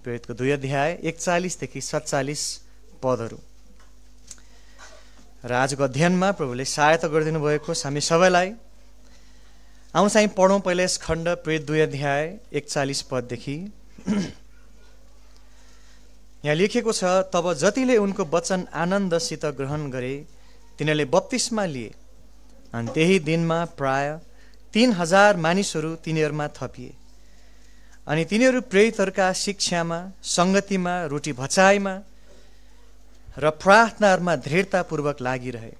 प्रेरितको 2 अध्याय 41 देखि 47 पदहरू र आजको अध्ययनमा प्रभुले सहायता गरिदिनु भएको छ हामी सबैलाई। आउँ चाहिँ पढौँ पहिला यस खण्ड प्रेरित 2 अध्याय 41 पददेखि। यहाँ लेखेको छ, तब जतिले उनको वचन आनन्दसित ग्रहण गरे तिनीहरूले बप्तिस्मा लिए अनि त्यही दिनमा प्राय 3000 मानिसहरू तिनीहरूमा थपिए अनि तिनीहरू प्रेरितहरूका शिक्षामा, संगतिमा, रोटी भचाइमा र प्रार्थनाहरूमा दृढतापूर्वक लागिरहे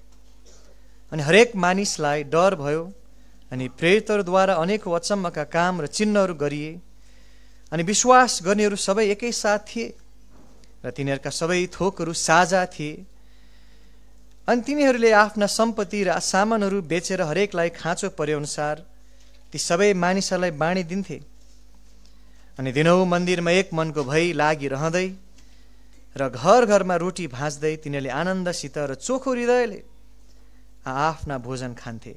अनि हरेक मानिसलाई डर भयो अनि प्रेरितहरूद्वारा अनेक अचम्मका काम र चिन्हहरू गरिए अनि विश्वास गर्नेहरू सबै एकै साथ थिए र तिनीहरूका सबै थोकहरू साझा थिए अनि तिनीहरूले आफ्ना सम्पत्ति र सामानहरू बेचेर हरेकलाई खाँचो परे अनुसार ती सबै मानिसहरूलाई बाँडिदिन्थे अनि दिनहुँ मन्दिरमा एक मनको भई लागिरहँदै र घर घरमा रोटी भाँच्दै तिनीहरूले आनन्दसित र चोखो हृदयले आफ्ना भोजन खान्थे।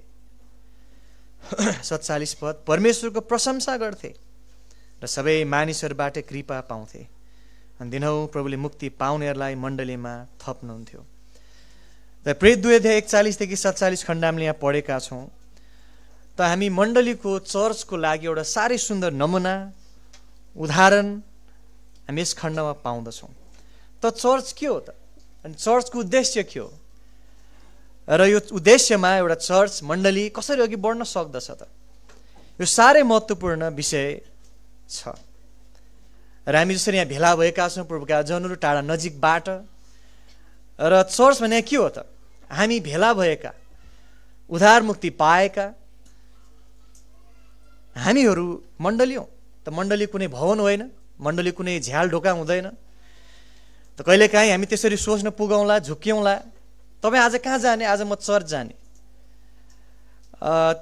47 पद, परमेश्वरको प्रशंसा गर्थे र सबै मानिसहरूबाट कृपा पाउँथे अनि दिनहुँ प्रभुले मुक्ति पाउनेहरूलाई मण्डलीमा थप्नुहुन्थ्यो। र प्रेरित 2 अध्याय 41 देखि 47 खण्ड हामीले यहाँ पढेका छौँ। त हामी मण्डलीको चर्चको लागि एउटा साह्रै सुन्दर नमुना उदाहरण हामी यस खण्डमा पाउँदछौँ। त चर्च के हो त? अनि चर्चको उद्देश्य के हो र यो उद्देश्यमा एउटा चर्च मण्डली कसरी अघि बढ्न सक्दछ त? यो साह्रै महत्त्वपूर्ण विषय छ र हामी जसरी यहाँ भेला भएका छौँ प्रभुका जनहरू टाढा नजिकबाट, र चर्च भने के हो त? हामी भेला भएका, उद्धार मुक्ति पाएका हामीहरू मण्डली हौँ। त मण्डली कुनै भवन होइन, मण्डली कुनै झ्याल ढोका हुँदैन। त कहिलेकाहीँ हामी त्यसरी सोच्न पुगौँला, झुक्क्यौँला, तपाईँ आज कहाँ जाने? आज म चर्च जाने।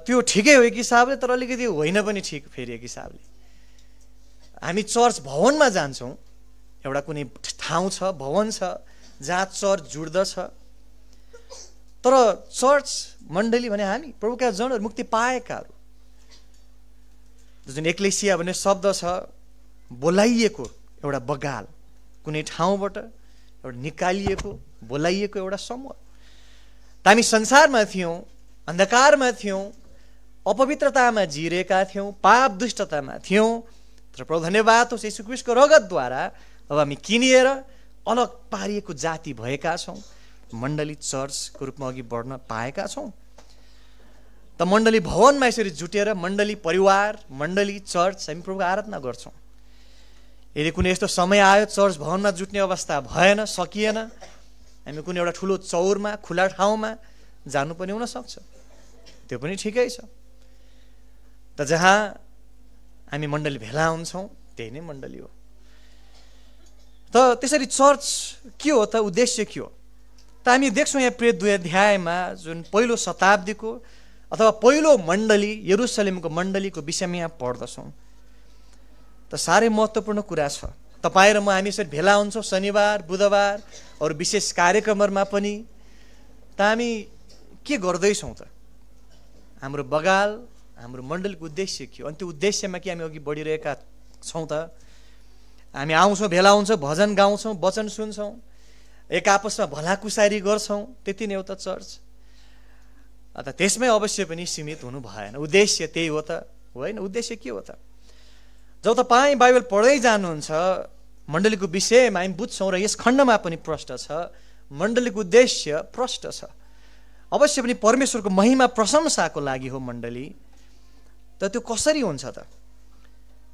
त्यो ठिकै हो एक हिसाबले, तर अलिकति होइन पनि ठिक फेरि एक हिसाबले। हामी चर्च भवनमा जान्छौँ, एउटा कुनै ठाउँ छ, भवन छ जहाँ चर्च जुड्दछ। तर चर्च मण्डली भने हामी प्रभुका जनहरू, मुक्ति पाएकाहरू, जुन एक्लेसिया भन्ने शब्द छ, बोलाइएको एउटा बगाल, कुनै ठाउँबाट एउटा निकालिएको बोलाइएको एउटा समूह। त हामी संसारमा थियौँ, अन्धकारमा थियौँ, अपवित्रतामा जिरेका थियौँ, पाप दुष्टतामा थियौँ, तर प्रभु धन्यवाद होस् यीशु ख्रीष्टको रगतद्वारा अब हामी किनिएर अलग पारिएको जाति भएका छौँ, मण्डली चर्चको रूपमा अघि बढ्न पाएका छौँ। त मण्डली भवनमा यसरी जुटेर मण्डली परिवार, मण्डली चर्च हामी प्रभुको आराधना गर्छौँ। यदि कुनै यस्तो समय आयो चर्च भवनमा जुट्ने अवस्था भएन, सकिएन, हामी कुनै एउटा ठुलो चौरमा, खुला ठाउँमा जानु पनि हुनसक्छ, त्यो पनि ठिकै छ। त जहाँ हामी मण्डली भेला हुन्छौँ त्यही नै मण्डली हो। त त्यसरी चर्च के हो त? उद्देश्य के हो त? हामी देख्छौँ यहाँ प्रेरित 2 अध्यायमा जुन पहिलो शताब्दीको अथवा पहिलो मण्डली, यरुशलेमको मण्डलीको विषयमा यहाँ पढ्दछौँ। त साह्रै महत्त्वपूर्ण कुरा छ। तपाईँ र म हामी यसरी भेला हुन्छौँ शनिबार, बुधबार अरू विशेष कार्यक्रमहरूमा पनि। त हामी के गर्दैछौँ त? हाम्रो बगाल, हाम्रो मण्डलीको उद्देश्य के हो? अनि त्यो उद्देश्यमा के हामी अघि बढिरहेका छौँ त? हामी आउँछौँ, भेला हुन्छौँ, भजन गाउँछौँ, वचन सुन्छौँ, एक आपसमा भलाकुसारी गर्छौँ, त्यति नै हो त चर्च? त त्यसमै अवश्य पनि सीमित हुनु भएन। उद्देश्य त्यही हो त? होइन। उद्देश्य के हो त? जब तपाईँ बाइबल पढ्दै जानुहुन्छ मण्डलीको विषयमा हामी बुझ्छौँ र यस खण्डमा पनि प्रष्ट छ, मण्डलीको उद्देश्य प्रष्ट छ। अवश्य पनि परमेश्वरको महिमा प्रशंसाको लागि हो मण्डली। त त्यो कसरी हुन्छ त?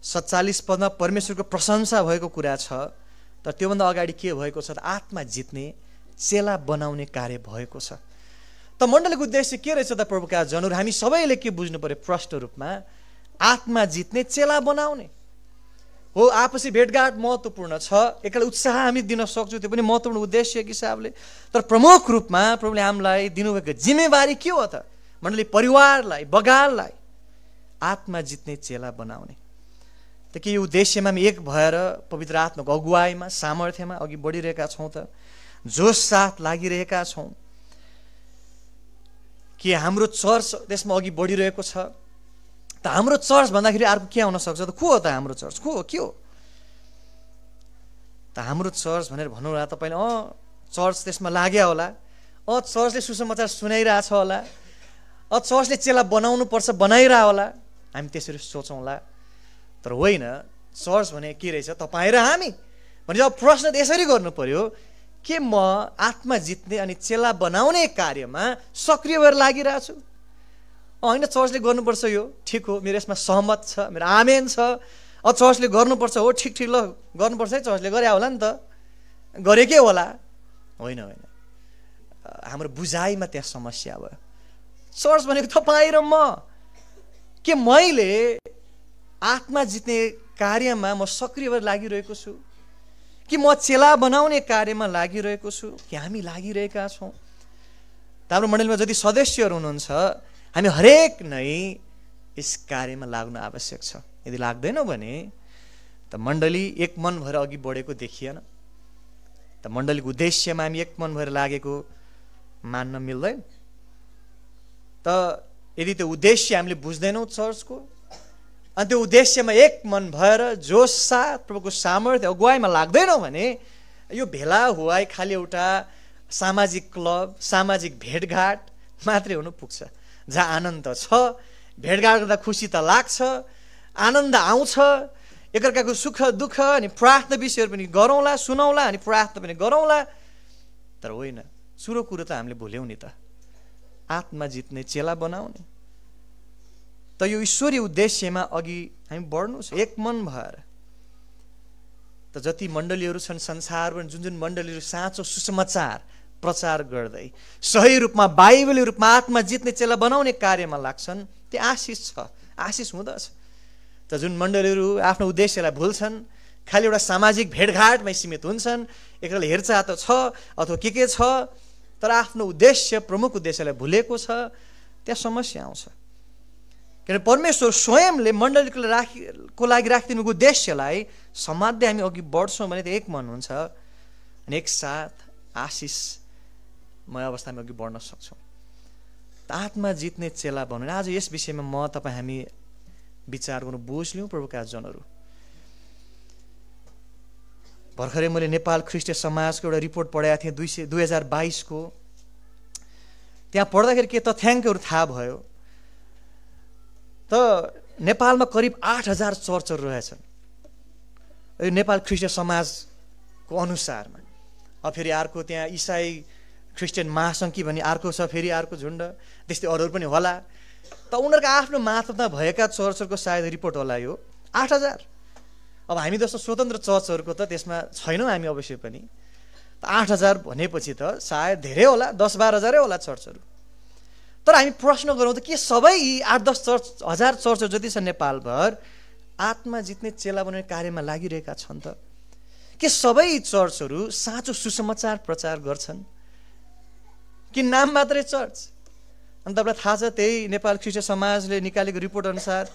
47 पदमा परमेश्वरको प्रशंसा भएको कुरा छ, तर त्योभन्दा अगाडि के भएको छ त? आत्मा जित्ने, चेला बनाउने कार्य भएको छ। त मण्डलीको उद्देश्य के रहेछ त? प्रभुका जनहरू हामी सबैले के बुझ्नु पर्यो प्रष्ट रूपमा? आत्मा जित्ने, चेला बनाउने हो। आपसी भेटघाट महत्त्वपूर्ण छ, एकलाई उत्साह हामी दिन सक्छौँ, त्यो पनि महत्त्वपूर्ण उद्देश्य एक हिसाबले। तर प्रमुख रूपमा प्रभुले हामीलाई दिनुभएको जिम्मेवारी के हो त? मण्डली परिवारलाई, बगाललाई आत्मा जित्ने, चेला बनाउने। त के यो उद्देश्यमा हामी एक भएर पवित्र आत्माको अगुवाईमा, सामर्थ्यमा अघि बढिरहेका छौँ त? जोस साथ लागिरहेका छौँ कि हाम्रो चर्च त्यसमा अघि बढिरहेको छ? त हाम्रो चर्च भन्दाखेरि अर्को के हुन सक्छ त? को हो त हाम्रो चर्च? को हो? के हो? त हाम्रो चर्च भनेर भन्नुहोला तपाईँले चर्च त्यसमा लाग्यो होला, चर्चले सुसमाचार सुनाइरहेछ होला, चर्चले चेला बनाउनु पर्छ बनाइरह होला, हामी त्यसरी सोचौँला। तर होइन, चर्च भने के रहेछ? तपाईँ र हामी भने अब प्रश्न त यसरी गर्नु पर्यो, के म आत्मा जित्ने अनि चेला बनाउने कार्यमा सक्रिय भएर लागिरहेछु? होइन, चर्चले गर्नुपर्छ, यो ठिक हो, मेरो यसमा सहमत छ, मेरो आमेन छ। चर्चले गर्नुपर्छ, हो ठिक ठिक, ल गर्नुपर्छ है, चर्चले गरे होला नि त, गरेकै होला। होइन होइन, हाम्रो बुझाइमा त्यहाँ समस्या भयो। चर्च भनेको तपाईँ र म, के मैले आत्मा जित्ने कार्यमा म सक्रिय भएर लागिरहेको छु कि म चेला बनाउने कार्यमा लागिरहेको छु कि हामी लागिरहेका छौँ? हाम्रो मण्डलीमा जति सदस्यहरू हुनुहुन्छ, हामी हरेक नै यस कार्यमा लाग्नु आवश्यक छ। यदि लाग्दैनौँ भने त मण्डली एक मन भएर अघि बढेको देखिएन। त मण्डलीको उद्देश्यमा हामी एक मन भएर लागेको मान्न मिल्दैन। त यदि त्यो उद्देश्य हामीले बुझ्दैनौँ चर्चको, अनि त्यो उद्देश्यमा एक मन भएर जोस साथ प्रभुको सामर्थ्य अगुवाईमा लाग्दैनौँ भने यो भेला हुवाई खालि एउटा सामाजिक क्लब, सामाजिक भेटघाट मात्रै हुनु पुग्छ, जहाँ आनन्द छ, भेटघाट गर्दा खुसी त लाग्छ, आनन्द आउँछ, एकअर्काको सुख दुःख अनि प्रार्थना विषयहरू पनि गरौँला, सुनौला अनि प्रार्थना पनि गरौँला। तर होइन, सुरु कुरो त हामीले भुल्यौँ नि त, आत्मा जित्ने चेला बनाउने। त यो ईश्वरीय उद्देश्यमा अघि हामी बढ्नु छ एक मन भएर। त जति मण्डलीहरू छन् संसारमा, जुन जुन मण्डलीहरू साँचो सुसमाचार प्रचार गर्दै सही रूपमा बाइबली रूपमा आत्मा जित्ने चेला बनाउने कार्यमा लाग्छन्, त्यो आशिष छ, आशिष हुँदछ। त जुन मण्डलीहरू आफ्नो उद्देश्यलाई भुल्छन्, खालि एउटा सामाजिक भेटघाटमै सीमित हुन्छन्, एकले हेरचाह त छ अथवा के छ, तर आफ्नो उद्देश्य, प्रमुख उद्देश्यलाई भुलेको छ, त्यहाँ समस्या आउँछ। किनभने परमेश्वर स्वयंले मण्डलीको लागि राखिदिनुको उद्देश्यलाई समात्दै हामी अघि बढ्छौँ भने त एक मन हुन्छ अनि एकसाथ आशिषमय अवस्थामा अघि बढ्न सक्छौँ। आत्मा जित्ने चेला बनाउने, आज यस विषयमा म तपाईँ हामी विचार गर्नु बुझ लिउँ। प्रभुका जनहरू, भर्खरै मैले नेपाल ख्रिस्टीय समाजको एउटा रिपोर्ट पढाएको थिएँ 2022 को। त्यहाँ पढ्दाखेरि के तथ्याङ्कहरू थाहा भयो त नेपालमा करिब 8000 चर्चहरू रहेछन् यो नेपाल ख्रिस्टीय समाजको अनुसारमा। अब फेरि अर्को त्यहाँ इसाई ख्रिस्टियन महासङ्घ कि भन्ने अर्को छ, फेरि अर्को झुन्ड, त्यस्तै अरूहरू पनि होला। त उनीहरूको आफ्नो मातहतमा भएका चर्चहरूको सायद रिपोर्ट होला यो 8000। अब हामी जस्तो स्वतन्त्र चर्चहरूको त त्यसमा छैनौँ हामी अवश्य पनि। 8000 भनेपछि त सायद धेरै होला, 10-12 हजारै होला चर्चहरू। तर हामी प्रश्न गरौँ त के सबै 8-10 हजार चर्चहरू जति छ नेपालभर आत्मा जित्ने चेला बनाउने कार्यमा लागिरहेका छन् त? के सबै चर्चहरू साँचो सुसमाचार प्रचार गर्छन् कि नाम मात्रै चर्च? अनि तपाईँलाई थाहा छ त्यही नेपाल ख्रिस्टीय समाजले निकालेको रिपोर्ट अनुसार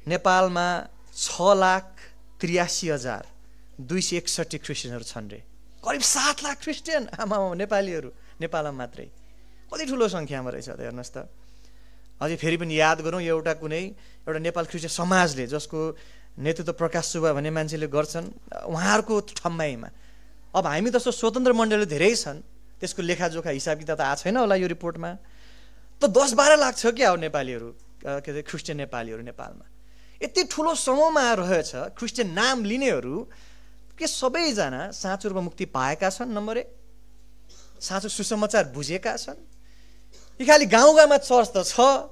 नेपालमा 6,83,261 क्रिस्चियनहरू छन् रे। करिब 7 लाख क्रिस्चियन आमा नेपालीहरू नेपालमा मात्रै। कति ठुलो सङ्ख्यामा रहेछ त, हेर्नुहोस् त। अझै फेरि पनि याद गरौँ, एउटा नेपाल ख्रिस्टीय समाजले जसको नेतृत्व प्रकाश सुब्बा भन्ने मान्छेले गर्छन्, उहाँहरूको ठम्माइमा अब हामी जस्तो स्वतन्त्र मण्डली धेरै छन्, त्यसको लेखाजोखा हिसाब किताब त आएको छैन होला यो रिपोर्टमा। त 10-12 लाख छ क्या हो नेपालीहरू, के अरे क्रिस्चियन नेपालीहरू नेपालमा। यति ठुलो समूहमा रहेछ क्रिस्चियन नाम लिनेहरू। के सबैजना साँचो रूपमा मुक्ति पाएका छन्? नम्बर 1, साँचो सुसमाचार बुझेका छन्? यी खालि गाउँमा चर्च त छ,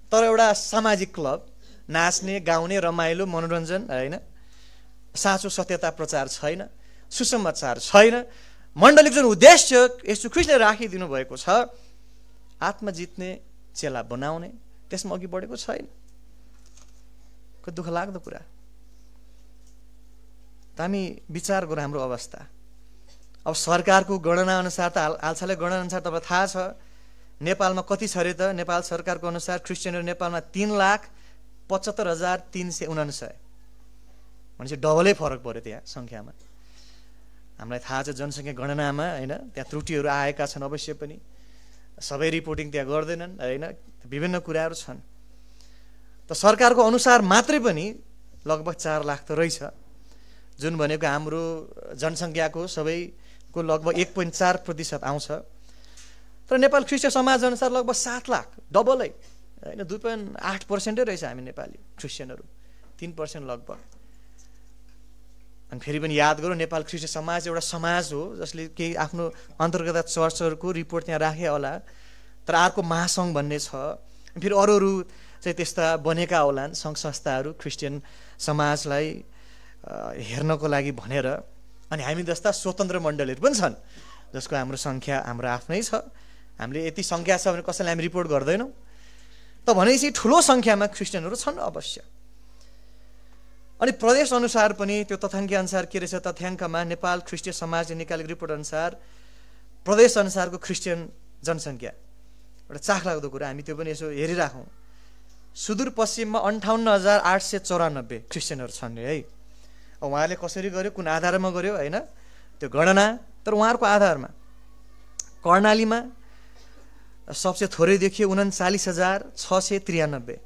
तर एउटा सामाजिक क्लब, नाच्ने गाउने रमाइलो मनोरञ्जन होइन, साँचो सत्यता प्रचार छैन, सुसमाचार छैन। मण्डलीको जुन उद्देश्य यसो ख्रिस्टले राखिदिनु भएको छ आत्मा जित्ने चेला बनाउने, त्यसमा अघि बढेको छैन। दुःख लाग्दो कुरा। त हामी विचार गरौँ हाम्रो अवस्था। अब सरकारको गणना अनुसार त हालसालै गणना अनुसार तपाईँलाई थाहा छ नेपालमा कति छ अरे त? नेपाल सरकारको अनुसार क्रिस्चियनहरू नेपालमा 3,75,349 भनेपछि डबलै फरक पऱ्यो त्यहाँ सङ्ख्यामा। हामीलाई थाहा छ जनसङ्ख्या गणनामा होइन त्यहाँ त्रुटिहरू आएका छन् अवश्य पनि, सबै रिपोर्टिङ त्यहाँ गर्दैनन् होइन, विभिन्न कुराहरू छन्। त सरकारको अनुसार मात्रै पनि लगभग 4 लाख त रहेछ। जुन भनेको हाम्रो जनसङ्ख्याको सबैको लगभग 1.4% आउँछ। तर नेपाल ख्रिस्टियन समाज अनुसार लगभग 7 लाख, डबलै हैन, 2.8% रहेछ हामी नेपाली ख्रिस्टियनहरू, 3% लगभग। अनि फेरि पनि याद गरौँ, नेपाल ख्रिस्टियन समाज एउटा समाज हो जसले केही आफ्नो अन्तर्गत चर्चहरूको रिपोर्ट त्यहाँ राखे होला, तर अर्को महासङ्घ भन्ने छ, फेरि अरू चाहिँ त्यस्ता बनेका होलान् सङ्घ संस्थाहरू ख्रिस्टियन समाजलाई हेर्नको लागि भनेर। अनि हामी जस्ता स्वतन्त्र मण्डलीहरू पनि छन् जसको हाम्रो सङ्ख्या हाम्रो आफ्नै छ। हामीले यति सङ्ख्या छ भने कसैलाई हामी रिपोर्ट गर्दैनौँ, त भनेपछि ठुलो सङ्ख्यामा ख्रिस्टियनहरू छन् अवश्य। अनि प्रदेश अनुसार पनि त्यो तथ्याङ्क अनुसार के रहेछ, तथ्याङ्कमा नेपाल ख्रिस्टियन समाजले निकालेको रिपोर्ट अनुसार प्रदेश अनुसारको ख्रिस्टियन जनसङ्ख्या, एउटा चाखलाग्दो कुरा, हामी त्यो पनि यसो हेरिराखौँ। सुदूरपश्चिममा 58,894 ख्रिस्टियनहरू छन् है। उहाँले कसरी गर्यो, कुन आधारमा गर्यो होइन त्यो गणना, तर उहाँहरूको आधारमा कर्णालीमा सबसे थोरै देखियो 39,693,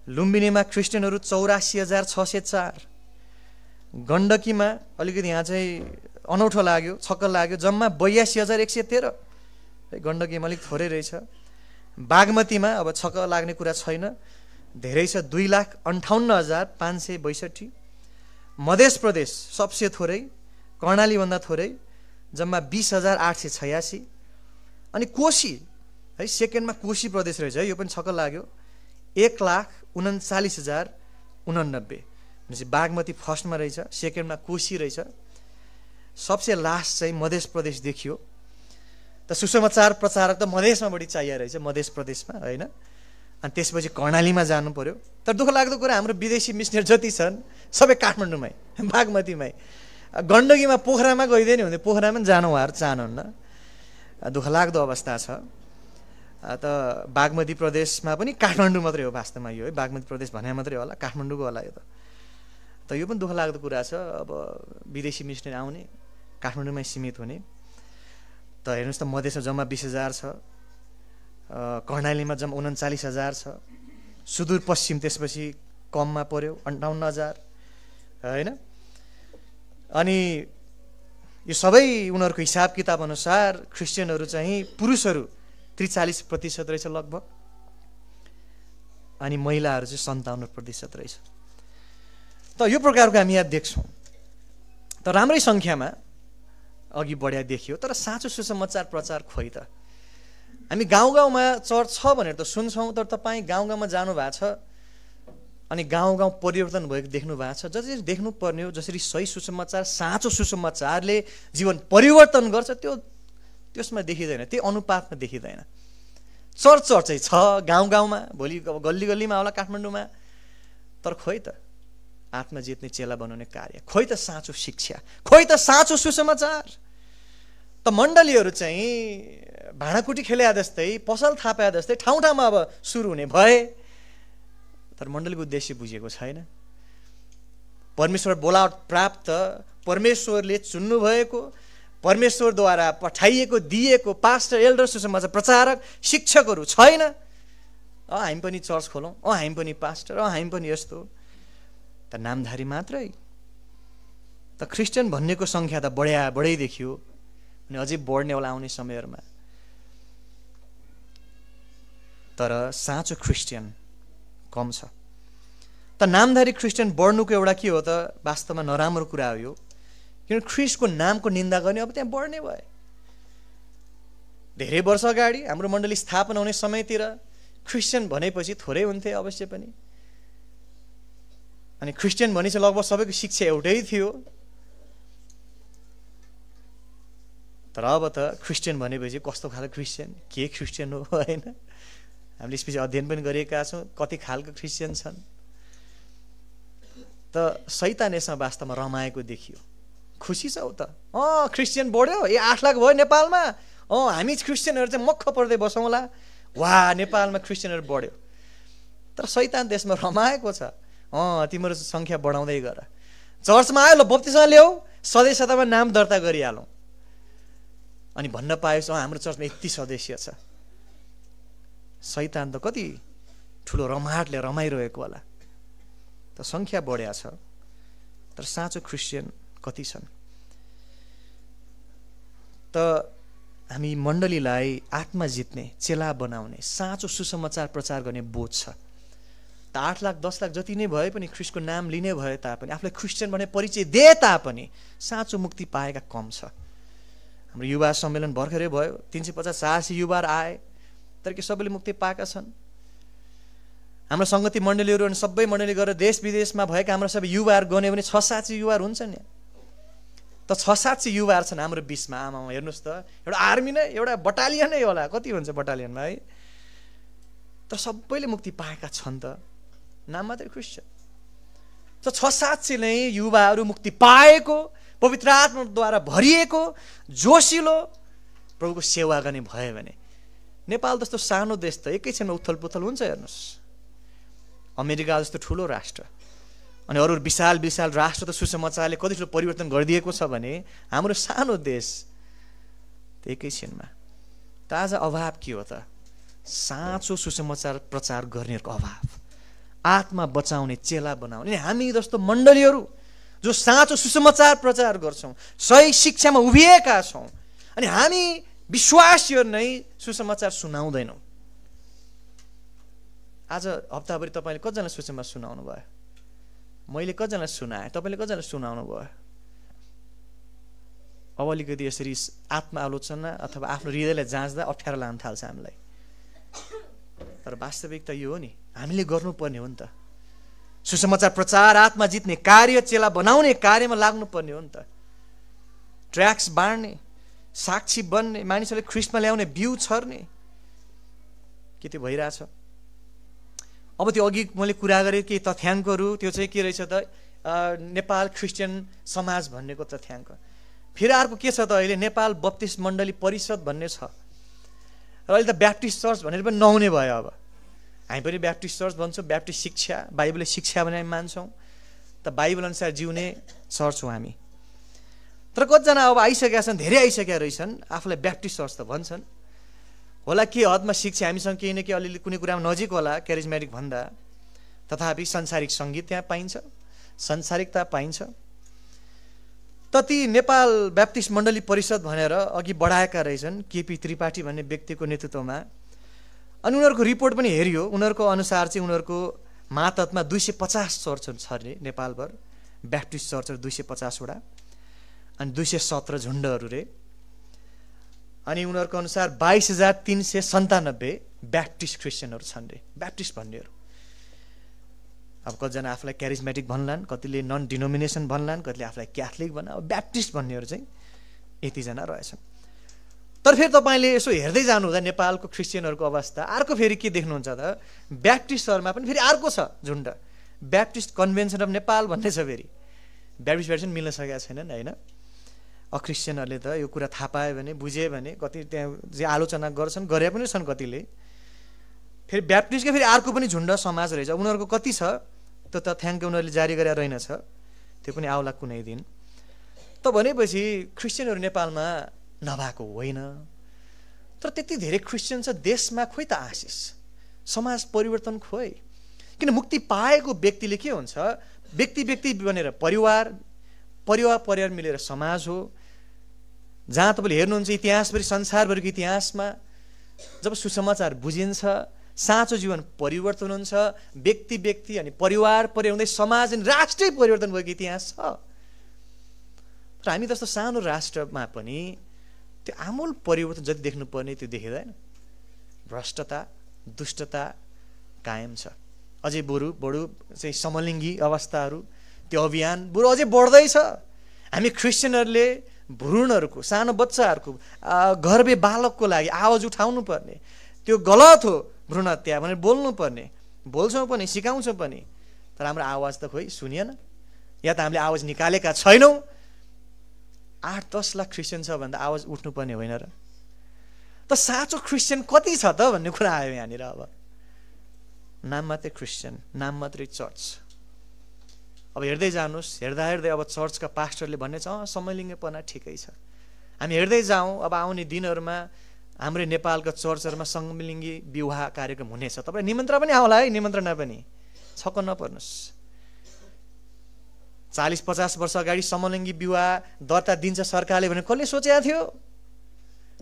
लुम्बिनीमा ख्रिस्टियनहरू 84,604, गण्डकीमा अलिकति यहाँ चाहिँ अनौठो लाग्यो, छक्क लाग्यो, जम्मा 82,113, गण्डकीमा अलिक थोरै रहेछ। बागमतीमा अब छक्क लाग्ने कुरा छैन, धेरै छ, 2,58,562, मध्य प्रदेश सबसे थोरै, कर्णालीभन्दा थोरै, जम्मा 20,886। अनि कोशी है सेकेन्डमा कोशी प्रदेश रहेछ है, यो पनि छक्क लाग्यो, 1,39,089। भनेपछि बागमती फर्स्टमा रहेछ, सेकेन्डमा कोशी रहेछ, सबसे लास्ट चाहिँ मध्य प्रदेश देखियो। त सुसमाचार प्रचारक त मधेसमा बढी चाहिएको रहेछ, मध्य प्रदेशमा होइन, अनि त्यसपछि कर्णालीमा जानु पर्यो। तर दुःख लाग्दो कुरा, हाम्रो विदेशी मिसनरी जति छन् सबै काठमाडौँमै, बागमतीमै, गण्डकीमा पोखरामा गइदियो नि हुन्थ्यो, पोखरामा जानु उहाँहरू चाहनुहुन्न, दुःख लाग्दो अवस्था छ। त बागमती प्रदेशमा पनि काठमाडौँ मात्रै हो वास्तवमा यो है, बागमती प्रदेश भने मात्रै होला, काठमाडौँको होला यो त यो पनि दुःख लाग्दो कुरा छ। अब विदेशी मिसनरी आउने, काठमाडौँमै सीमित हुने, त हेर्नुहोस् त मधेसमा जम्मा 20,000 छ, कर्णालीमा जम्मा 39,000 छ, सुदूरपश्चिम त्यसपछि कममा पर्यो 58,000 होइन। अनि यो सबै उनीहरूको हिसाब किताब अनुसार ख्रिस्टियनहरू चाहिँ पुरुषहरू 43% रहेछ लगभग, अनि महिलाहरू चाहिँ 57% रहेछ। त यो प्रकारको हामी यहाँ देख्छौँ। त राम्रै सङ्ख्यामा अघि बढ्या देखियो, तर साँचो सुसमाचार प्रचार खोइ त। हामी गाउँ गाउँमा चर्च छ भनेर त सुन्छौँ, तर तपाईँ गाउँ गाउँमा जानु भएको छ अनि गाउँ गाउँ परिवर्तन भएको देख्नु भएको छ। जसरी देख्नुपर्ने हो, जसरी सही सुसमाचार साँचो सुसमाचारले जीवन परिवर्तन गर्छ, त्यसमा देखिँदैन, त्यो अनुपातमा देखिँदैन। चर्च चाहिँ छ गाउँ गाउँमा, भोलि गल्ली गल्लीमा होला काठमाडौँमा, तर खोइ त आत्मा जित्ने चेला बनाउने कार्य, खोइ त साँचो शिक्षा, खोइ त साँचो सुसमाचार। त मण्डलीहरू चाहिँ भाँडाकुटी खेले जस्तै, पसल थापे जस्तै ठाउँ ठाउँमा अब सुरु हुने भए, तर मण्डलीको उद्देश्य बुझेको छैन। परमेश्वर बोलावट प्राप्त, परमेश्वरले चुन्नु भएको, परमेश्वरद्वारा पठाइएको दिएको पास्टर, एल्डर, सुसमाचार प्रचारक, शिक्षकहरू छैन। हामी पनि चर्च खोलौँ, हामी पनि पास्टर, हामी पनि यस्तो, त नामधारी मात्रै। त ख्रिस्टियन भन्नेको सङ्ख्या त बढै देखियो, अनि अझै बढ्ने होला आउने समयहरूमा। तर साँचो ख्रिस्टियन कम छ। त नामधारी ख्रिस्टियन बढ्नुको एउटा के हो त, वास्तवमा नराम्रो कुरा हो यो, किनभने ख्रिस्टको नामको निन्दा गर्ने अब त्यहाँ बढ्ने भए। धेरै वर्ष अगाडि हाम्रो मण्डली स्थापना हुने समयतिर ख्रिस्टियन भनेपछि थोरै हुन्थे अवश्य पनि, अनि ख्रिस्टियन भने चाहिँ लगभग सबैको शिक्षा एउटै थियो। तर अब त ख्रिस्टियन भनेपछि कस्तो खालको ख्रिस्टियन, के ख्रिस्टियन हो होइन, हामीले यसपछि अध्ययन पनि गरेका छौँ कति खालको ख्रिस्टियन छन्। त शैतान यसमा वास्तवमा रमाएको देखियो, खुसी छौ त, ख्रिस्टियन बढ्यो, 8 लाख भयो नेपालमा, हामी ख्रिस्टियनहरू चाहिँ मक्ख पर्दै बसौँला, वाह नेपालमा ख्रिस्टियनहरू बढ्यो। तर शैतान त्यसमा रमाएको छ, तिम्रो सङ्ख्या बढाउँदै गर, चर्चमा आयो ल बप्तिस्मा ल्याऊ, सदस्यतामा नाम दर्ता गरिहालौँ, अनि भन्न पाएछ हाम्रो चर्चमा यति सदस्य छ। शैतान त कति ठुलो रमाहटले रमाइरहेको होला। त सङ्ख्या बढ्या छ, तर साँचो क्रिस्चियन कति छन्? त हामी मण्डलीलाई आत्मा जित्ने, चेला बनाउने, साँचो सुसमाचार प्रचार गर्ने बोध छ। त 8 लाख 10 लाख जति नै भए पनि, ख्रिस्टको नाम लिने भए तापनि, आफूलाई क्रिस्चियन भन्ने परिचय दिए तापनि साँचो मुक्ति पाएका कम छ। हाम्रो युवा सम्मेलन भर्खरै भयो, 350-400 युवाहरू आए, तर के सबैले मुक्ति पाएका छन्? हाम्रो सङ्गति मण्डलीहरू अनि सबै मण्डली गरेर देश विदेशमा भएका हाम्रो सबै युवाहरू गने भने 600-700 युवाहरू हुन्छन् नि। त 600-700 युवाहरू छन् हाम्रो बिचमा। आमा हेर्नुहोस् त, एउटा आर्मी नै, एउटा बटालियनै होला, कति हुन्छ बटालियनमा है? तर सबैले मुक्ति पाएका छन् त, नाम मात्रै क्रिस्चियन। त 600-700 नै युवाहरू मुक्ति पाएको, पवित्र आत्माद्वारा भरिएको, जोसिलो प्रभुको सेवा गर्ने भयो भने, नेपाल जस्तो सानो देश त एकैछिनमा उथल पुथल हुन्छ। हेर्नुहोस्, अमेरिका जस्तो ठुलो राष्ट्र अनि अरू विशाल विशाल राष्ट्र त सुसमाचारले कति ठुलो परिवर्तन गरिदिएको छ भने, हाम्रो सानो देश त एकैछिनमा। त आज अभाव के हो त? साँचो सुसमाचार प्रचार गर्नेहरूको अभाव, आत्मा बचाउने, चेला बनाउने। हामी जस्तो मण्डलीहरू जो साँचो सुसमाचार प्रचार गर्छौँ, सही शिक्षामा उभिएका छौँ, अनि हामी विश्वासीहरू नै सुसमाचार सुनाउँदैनौँ। आज हप्ताभरि तपाईँले कतिजना सुसमाचार सुनाउनु भयो? मैले कतिजना सुनाएँ, तपाईँले कतिजना सुनाउनु भयो? अब अलिकति यसरी आत्मा आलोचना अथवा आफ्नो हृदयलाई जाँच्दा अप्ठ्यारो लाग्न थाल्छ हामीलाई। तर वास्तविकता यो हो नि, हामीले गर्नुपर्ने हो नि त। सुसमाचार प्रचार, आत्मा जित्ने कार्य, चेला बनाउने कार्यमा लाग्नुपर्ने हो नि त। ट्र्याक्स बाँड्ने, साक्षी बन्ने, मानिसहरूले ख्रिस्टमा ल्याउने, बिउ छर्ने, के त्यो भइरहेछ? अब त्यो अघि मैले कुरा गरेँ कि तथ्याङ्कहरू, त्यो चाहिँ के रहेछ त? नेपाल क्रिस्चियन समाज भन्नेको तथ्याङ्क। फेरि अर्को के छ त? अहिले नेपाल बप्तिस्ट मण्डली परिषद भन्ने छ, र अहिले त ब्याप्टिस्ट चर्च भनेर पनि नहुने भयो। अब हामी पनि ब्याप्टिस्ट चर्च भन्छौँ, ब्याप्टिस्ट शिक्षा, बाइबलले शिक्षा भने हामी मान्छौँ। त बाइबल अनुसार जिउने चर्च हो हामी। तर कतिजना अब आइसकेका छन्, धेरै आइसकेका रहेछन्, आफूलाई ब्याप्टिस्ट चर्च त भन्छन्। होला के हदमा शिक्षा हामीसँग केही न केही अलिअलि कुनै कुरामा नजिक होला क्यारिजमेटिक भन्दा, तथापि सांसारिक सङ्गीत त्यहाँ पाइन्छ, सांसारिकता पाइन्छ। त ती नेपाल ब्याप्टिस्ट मण्डली परिषद भनेर अघि बढाएका रहेछन् केपी त्रिपाठी भन्ने व्यक्तिको नेतृत्वमा। अनि उनीहरूको रिपोर्ट पनि हेरियो, उनीहरूको अनुसार चाहिँ उनीहरूको मातहतमा 250 चर्चहरू छ अरे नेपालभर, ब्याप्टिस्ट चर्चहरू 250 वटा, अनि 217 झुण्डहरू रे। अनि उनीहरूको अनुसार 22,397 ब्याप्टिस्ट क्रिस्चियनहरू छन् रे, ब्याप्टिस्ट भन्नेहरू। अब कतिजना आफूलाई क्यारिजमेटिक भन्लान्, कतिले नन डिनोमिनेसन भन्लान्, कतिले आफूलाई क्याथलिक भन्न, अब ब्याप्टिस्ट भन्नेहरू चाहिँ यतिजना रहेछन्। तर फेरि तपाईँले यसो हेर्दै जानुहुँदा नेपालको क्रिस्चियनहरूको अवस्था अर्को फेरि के देख्नुहुन्छ त? ब्याप्टिस्टहरूमा पनि फेरि अर्को छ झुण्ड, ब्याप्टिस्ट कन्भेन्सन अफ नेपाल भन्ने छ। फेरि ब्याप्टिस्ट भेर्सन मिल्न सकेका छैनन् होइन। अक्रिस्चियनहरूले त यो कुरा थाहा पायो भने, बुझे भने, कति त्यहाँ जे आलोचना गर्छन्, गरे पनि छन् कतिले। फेरि ब्याप्टिस्टकै फेरि अर्को पनि झुण्ड समाज रहेछ, उनीहरूको कति छ त्यो तथ्याङ्क उनीहरूले जारी गरेर रहेनछ, त्यो पनि आउला कुनै दिन। त भनेपछि क्रिस्चियनहरू नेपालमा नभएको होइन, तर त्यति धेरै क्रिस्चियन छ देशमा, खोइ त आशिष समाज परिवर्तन खोइ। किन मुक्ति पाएको व्यक्तिले के हुन्छ, व्यक्ति व्यक्ति बनेर परिवार, परिवार परिवार मिलेर समाज हो। जहाँ तपाईँले हेर्नुहुन्छ इतिहासभरि, संसारभरिको इतिहासमा जब सुसमाचार बुझिन्छ, साँचो जीवन परिवर्तन हुन्छ, व्यक्ति व्यक्ति अनि परिवार परिवार हुँदै समाज अनि राष्ट्रै परिवर्तन भएको इतिहास छ। र हामी जस्तो सानो राष्ट्रमा पनि त्यो आमूल परिवर्तन जति देख्नुपर्ने त्यो देखिँदैन। भ्रष्टता, दुष्टता कायम छ। अझै बरु चाहिँ समलिङ्गी अवस्थाहरू, त्यो अभियान बरु अझै बढ्दैछ। हामी क्रिस्चियनहरूले भ्रूणहरूको, सानो बच्चाहरूको, गर्भे बालकको लागि आवाज उठाउनु पर्ने, त्यो गलत हो भ्रूण हत्या भनेर बोल्नु पर्ने, बोल्छौँ पनि, सिकाउँछौँ पनि। तर हाम्रो आवाज त खोइ सुनिएन, या त हामीले आवाज निकालेका छैनौँ। 8-10 लाख क्रिस्चियन छ भन्दा आवाज उठ्नुपर्ने होइन र? त साँचो क्रिस्चियन कति छ त भन्ने कुरा आयो यहाँनिर। अब नाम मात्रै क्रिस्चियन, नाम मात्रै चर्च। अब हेर्दै जानुहोस्, हेर्दा हेर्दै अब चर्चका पास्टरले भन्ने छ समलिङ्गीपना ठिकै छ। हामी हेर्दै जाउँ, अब आउने दिनहरूमा हाम्रो नेपालका चर्चहरूमा समलिङ्गी विवाह कार्यक्रम हुनेछ। तपाईँ निमन्त्रण पनि आउला है, निमन्त्रणा पनि छक्क नपर्नुहोस्। 40-50 वर्ष अगाडि समलिङ्गी विवाह दर्ता दिन्छ सरकारले भने कसले सोचेको थियो?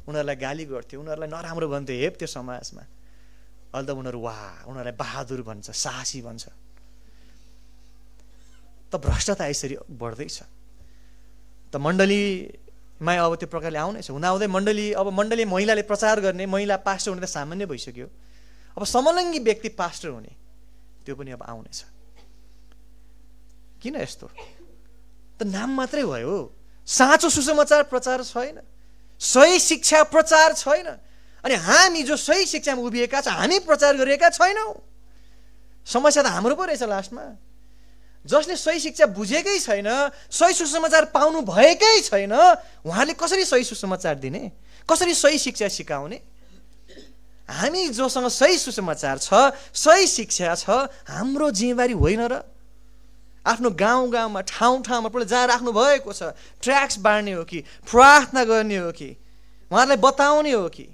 उनीहरूलाई गाली गर्थ्यो, उनीहरूलाई नराम्रो भन्थ्यो, हेप्थ्यो समाजमा। अहिले त उनीहरू वाह, उनीहरूलाई बहादुर भन्छ, साहसी भन्छ। त भ्रष्टता यसरी बढ्दैछ। त मण्डलीमा अब त्यो प्रकारले आउनेछ। हुँदाहुँदै अब मण्डली महिलाले प्रचार गर्ने, महिला पास्टर हुने त सामान्य भइसक्यो। अब समलिङ्गी व्यक्ति पास्टर हुने त्यो पनि अब आउनेछ। किन यस्तो? त नाम मात्रै भयो, साँचो सुसमाचार प्रचार छैन, सही शिक्षा प्रचार छैन। अनि हामी जो सही शिक्षामा उभिएका छौँ हामी प्रचार गरिएका छैनौँ। समस्या त हाम्रो पो रहेछ लास्टमा। जसले सही शिक्षा बुझेकै छैन, सही सुसमाचार पाउनु भएकै छैन, उहाँले कसरी सही सुसमाचार दिने, कसरी सही शिक्षा सिकाउने? हामी जोसँग सही सुसमाचार छ, सही शिक्षा छ, हाम्रो जिम्मेवारी होइन र? आफ्नो गाउँ गाउँमा ठाउँ ठाउँमा पहिला जहाँ राख्नु भएको छ ट्र्याक्स बाँड्ने हो कि प्रार्थना गर्ने हो कि उहाँहरूलाई बताउने हो कि?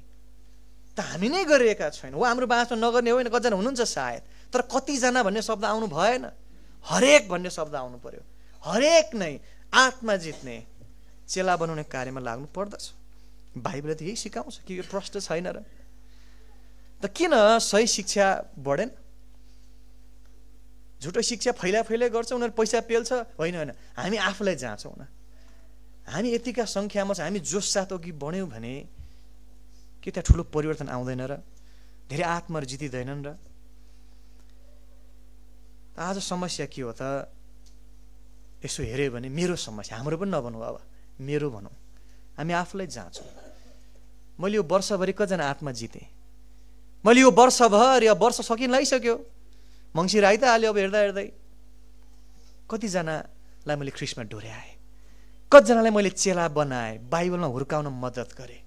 त हामी नै गरिरहेका छैनौँ। हाम्रो बाँसमा नगर्ने होइन, कतिजना हुनुहुन्छ सायद, तर कतिजना भन्ने शब्द आउनु भएन। हरेक भन्ने शब्द आउनु पर्यो। हरेक नै आत्मा जित्ने, चेला बनाउने कार्यमा लाग्नु पर्दछ। बाइबलले त यही सिकाउँछ कि यो प्रश्न छैन र? त किन सही शिक्षा बढेन? झुटो शिक्षा फैला गर्छ, उनीहरू पैसा पेल्छ। होइन, हामी आफूलाई जाँचौँ न। हामी यतिका सङ्ख्यामा छ, हामी जोस साथ अघि बढ्यौँ भने के त्यहाँ ठुलो परिवर्तन आउँदैन र? धेरै आत्माहरू जितिँदैनन् र? आज समस्या के हो त? यसो हेऱ्यो भने मेरो समस्या, हाम्रो पनि नभनौँ, अब मेरो भनौँ, हामी आफूलाई जाँचौँ। मैले यो वर्षभरि कतिजना आत्मा जितेँ? मैले यो वर्षभर या वर्ष सकिन लागिसक्यो, मङ्सिर आइ त हाल्यो। अब हेर्दा हेर्दै कतिजनालाई मैले ख्रिस्टमा डोर्याएँ, कतिजनालाई मैले चेला बनाएँ, बाइबलमा हुर्काउन मद्दत गरेँ।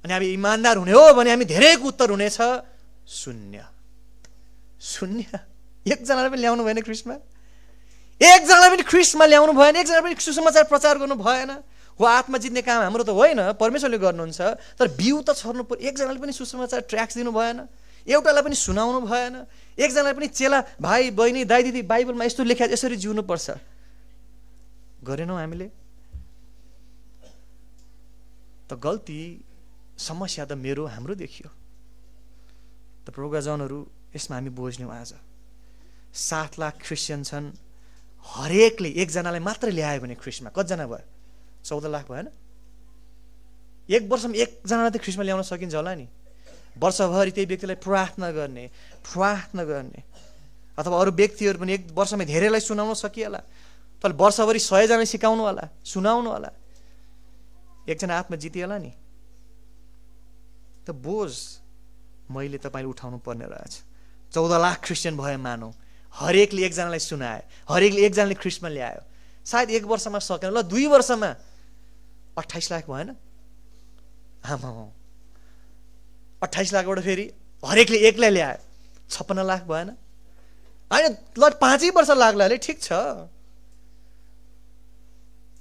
अनि अब इमान्दार हुने हो भने हामी धेरैको उत्तर हुनेछ शून्य। एकजनालाई पनि ल्याउनु भएन ख्रिस्टमा, एकजनालाई पनि ख्रिस्टमा ल्याउनु भएन, एकजना पनि सुसमाचार प्रचार गर्नु भएन। हो, आत्मा जित्ने काम हाम्रो त होइन, परमेश्वरले गर्नुहुन्छ, तर बिउ त छर्नु पर्यो। एकजनाले पनि सुसमाचार ट्र्याक्स दिनु भएन, एउटालाई पनि सुनाउनु भएन, एकजनालाई पनि चेला भाइ बहिनी दाइ दिदी बाइबलमा यस्तो लेखा यसरी जिउनुपर्छ गरेनौँ हामीले। त गल्ती समस्या त हाम्रो देखियो। त प्रोगाजनहरू यसमा हामी बुझ्यौँ। आज 7 लाख क्रिस्चियन छन्, हरेकले एकजनालाई मात्र ल्यायो भने ख्रिस्टमा कतिजना भयो? 14 लाख भएन? एक वर्षमा एकजनालाई त ख्रिस्टमा ल्याउन सकिन्छ होला नि। वर्षभरि त्यही व्यक्तिलाई प्रार्थना गर्ने अथवा अरू व्यक्तिहरू पनि एक वर्षमा धेरैलाई सुनाउन सकिएला। तर वर्षभरि 100 जना सिकाउनु होला, सुनाउनु होला, एकजना आत्मा जितिएला नि। त बोझ मैले तपाईँले उठाउनु पर्ने रहेछ। 14 लाख क्रिस्चियन भयो मानौ, हरेकले एकजनालाई सुनायो, हरेकले एकजनाले ख्रिस्टमा ल्यायो। सायद एक वर्षमा सकेन, ल 2 वर्षमा 28 लाख भएन? आमा 28 लाखबाट फेरि हरेकले एकलाई ल्यायो, 56 लाख भएन? होइन, ल 5 वर्ष लाग्ला अरे, ठिक छ।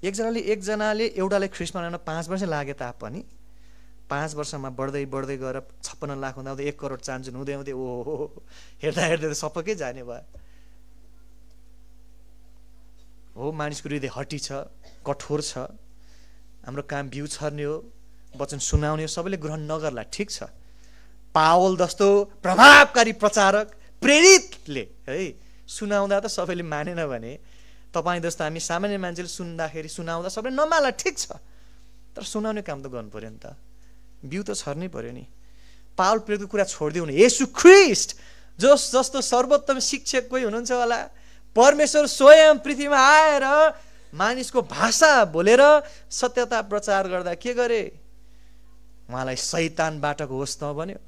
एकजनाले एउटाले ख्रिस्टमा ल्याउन 5 वर्ष लागे तापनि 5 वर्षमा बढ्दै गएर 56 लाख हुँदा 1 करोड चान्जुन हुँदै ओहो हेर्दा त सबैकै जाने भयो। हो, मानिसको हृदय हटी छ, कठोर छ। हाम्रो काम बिउ छर्ने हो, वचन सुनाउने हो, सबैले ग्रहण नगर्ला, ठिक छ। पावल जस्तो प्रभावकारी प्रचारक प्रेरितले है सुनाउँदा त सबैले मानेन भने तपाईँ जस्तो हामी सामान्य मान्छेले सुनाउँदा सबैले नमान्ला, ठिक छ। तर सुनाउने काम त गर्नु पर्यो नि त, बिउ त छर्नै पर्यो नि। पावल प्रेरितको कुरा छोडिदिउँ न, येशू ख्रिस्ट जस्तो सर्वोत्तम शिक्षक कोही हुनुहुन्छ होला, परमेश्वर स्वयं पृथ्वीमा आएर मानिसको भाषा बोलेर सत्यता प्रचार गर्दा के गरे? उहाँलाई शैतानबाटको होस् नभन्यो।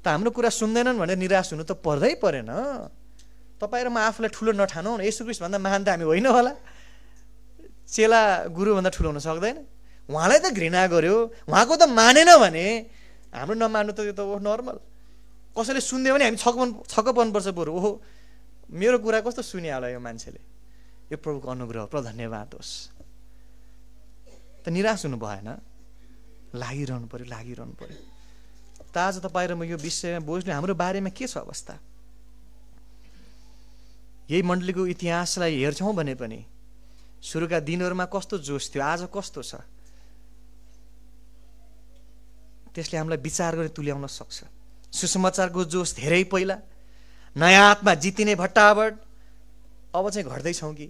त हाम्रो कुरा सुन्दैनन् भनेर निराश हुनु त पर्दै परेन। तपाईँ र म आफूलाई ठुलो नठानौँ न, येशू ख्रिस्ट भन्दा महान त हामी होइन होला। चेला गुरुभन्दा ठुलो हुन सक्दैन। उहाँलाई त घृणा गर्यो, उहाँको त मानेन भने हाम्रो नमान्नु त यो त नर्मल। कसैले सुन्दियो भने हामी छक्क पर्नुपर्छ बरु, ओहो मेरो कुरा कस्तो सुनिहाल्यो यो मान्छेले। यो प्रभुको अनुग्रह, प्रभु धन्यवाद होस्। त निराश हुनु भएन, लागिरहनु पर्यो। त आज तपाईँ र म यो विषयमा बुझ्ने हाम्रो बारेमा के छ अवस्था? यही मण्डलीको इतिहासलाई हेर्छौँ भने पनि सुरुका दिनहरूमा कस्तो जोस थियो, आज कस्तो छ, त्यसले हामीलाई विचार गरी तुल्याउन सक्छ। सुसमाचारको जोस धेरै पहिला, नयाँ आत्मा जितिने भट्टाभट, अब चाहिँ घट्दैछौँ कि?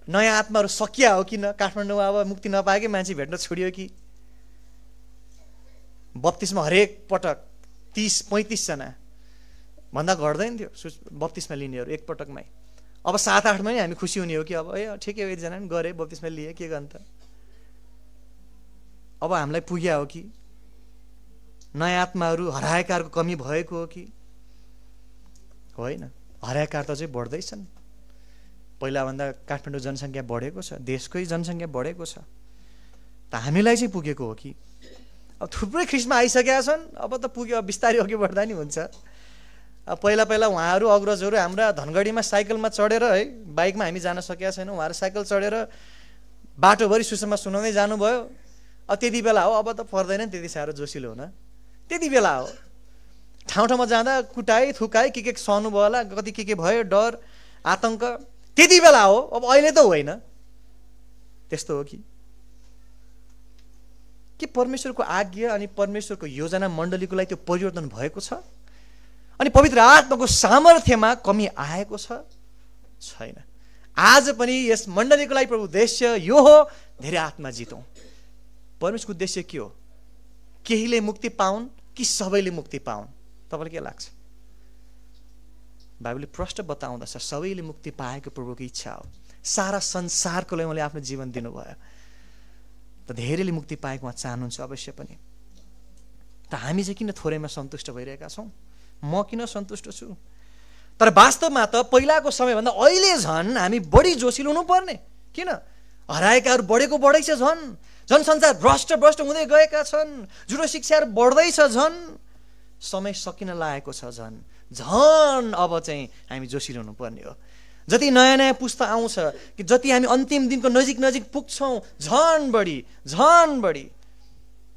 नयाँ आत्माहरू सकिया हो किन? काठमाडौँमा अब मुक्ति नपाएकै मान्छे भेट्न छोडियो कि? बत्तिसमा हरेक पटक 30-35 जना भन्दा घट्दैन थियो बत्तिसमा लिनेहरू एक पटकमै। अब 7-8मा नै हामी खुसी हुने हो कि अब ठिकै हो, एकजना पनि गरे बत्तिसमा लिए, के गर्नु त? अब हामीलाई पुग्या हो कि? नयाँ आत्माहरू हराएकाहरूको कमी भएको हो कि? होइन, हराएका त चाहिँ बढ्दैछन्। पहिलाभन्दा काठमाडौँ जनसङ्ख्या बढेको छ, देशकै जनसङ्ख्या बढेको छ, त हामीलाई चाहिँ पुगेको हो कि? अब थुप्रै ख्रिस्टमा आइसकेका छन्, अब त पुग्यो, अब बिस्तारै अघि बढ्दा नि हुन्छ। पहिला उहाँहरू अग्रजहरू हाम्रा धनगढीमा साइकलमा चढेर है, बाइकमा हामी जान सकेका छैनौँ, उहाँहरू साइकल चढेर बाटोभरि सुसमाचार सुनाउँदै जानुभयो। अब त्यति बेला हो, अब त पर्दैन नि त्यति साह्रो जोसिलो हुन, त्यति बेला हो। ठाउँ ठाउँमा जाँदा कुटाइ थुकाइ के सहनु भयो होला, कति के भयो, डर आतङ्क, त्यति बेला हो। अब अहिले त होइन, त्यस्तो हो कि परमेश्वरको आज्ञा अनि परमेश्वरको योजना मण्डलीको लागि त्यो परिवर्तन भएको छ? अनि पवित्र आत्माको सामर्थ्यमा कमी आएको छ? छैन। आज पनि यस मण्डलीको लागि प्रभु उद्देश्य यो हो, धेरै आत्मा जितौँ। परमेश्वरको उद्देश्य के हो? केहीले मुक्ति पाउन् कि सबैले मुक्ति पाउन्? तपाईँलाई के लाग्छ? बाइबलले प्रष्ट बताउँदछ सबैले मुक्ति पाएको प्रभुको इच्छा हो। सारा संसारको लागि उहाँले आफ्नो जीवन दिनुभयो, त धेरैले मुक्ति पाएको उहाँ चाहनुहुन्छ अवश्य पनि। त हामी चाहिँ किन थोरैमा सन्तुष्ट भइरहेका छौँ? म किन सन्तुष्ट छु? तर वास्तवमा त पहिलाको समयभन्दा अहिले झन् हामी बढी जोसिलो हुनुपर्ने। किन? हराएकाहरू बढेको छ, जनसञ्चार भ्रष्ट हुँदै गएका छन्, झुटो शिक्षाहरू बढ्दैछ, झन् समय सकिन लागेको छ, झन् अब चाहिँ हामी जोसिलो हुनुपर्ने हो। जति नयाँ पुस्ता आउँछ कि जति हामी अन्तिम दिनको नजिक पुग्छौँ, झन् बढी।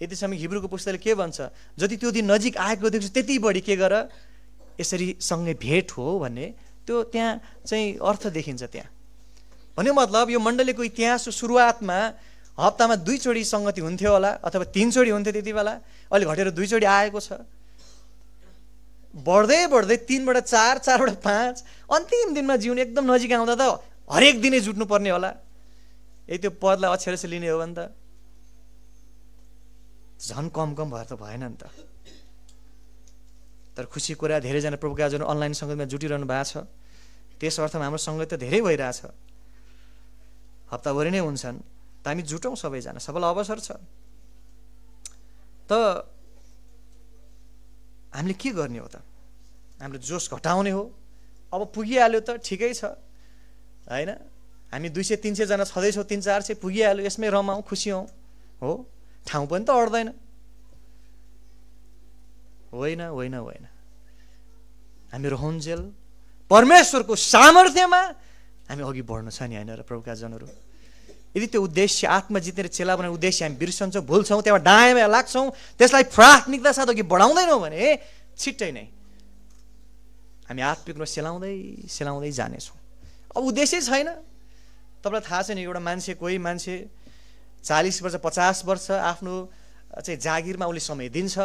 यति समय हिब्रूको पुस्तकले के भन्छ? जति त्यो दिन नजिक आएको देख्छु त्यति बढी के गर, यसरी सँगै भेट हो भन्ने त्यो त्यहाँ चाहिँ अर्थ देखिन्छ। त्यहाँ भन्यो मतलब यो मण्डलीको इतिहासको सुरुवातमा हप्तामा 2 चोटि सङ्गति हुन्थ्यो होला, अथवा 3 चोटि हुन्थ्यो त्यति बेला, अहिले घटेर 2 चोटि आएको छ। बढ्दै 3बाट 4, 4बाट 5, अन्तिम दिनमा जीवन एकदम नजिक आउँदा त हरेक दिनै जुट्नु पर्ने होला। यही त्यो पदलाई अक्षरले लिने हो भने त झन् कम भएर त भएन नि त। तर खुसी कुरा धेरैजना प्रभुका आजहरू अनलाइन सङ्गतमा जुटिरहनु भएको छ। त्यस अर्थमा हाम्रो सङ्गत त धेरै भइरहेछ, हप्ताभरि नै हुन्छन्। त हामी जुटौँ सबैजना, सबैलाई अवसर छ। त हामीले के गर्ने हो त? हाम्रो जोस घटाउने हो? अब पुगिहाल्यो त ठिकै छ होइन, हामी 200-300 जना छँदैछौँ, 300-400 पुगिहाल्यो, यसमै रमाउँ, खुसी हौँ हो, ठाउँ पनि त अड्दैन। होइन, हामी रहन्जेल परमेश्वरको सामर्थ्यमा हामी अघि बढ्नु छ नि, होइन र प्रभुका जनहरू? यदि त्यो उद्देश्य आत्मा जितेर चेला बनाउने उद्देश्य हामी बिर्सन्छौँ, भुल्छौँ, त्यहाँ दायाँमा लाग्छौँ, त्यसलाई प्राथमिकता साथ अघि बढाउँदैनौँ भने छिट्टै नै हामी आत्मिक रूपमा सेलाउँदै जानेछौँ। अब उद्देश्य छैन। तपाईँलाई थाहा छ नि, कोही मान्छे 40 वर्ष 50 वर्ष आफ्नो चाहिँ जागिरमा उसले समय दिन्छ,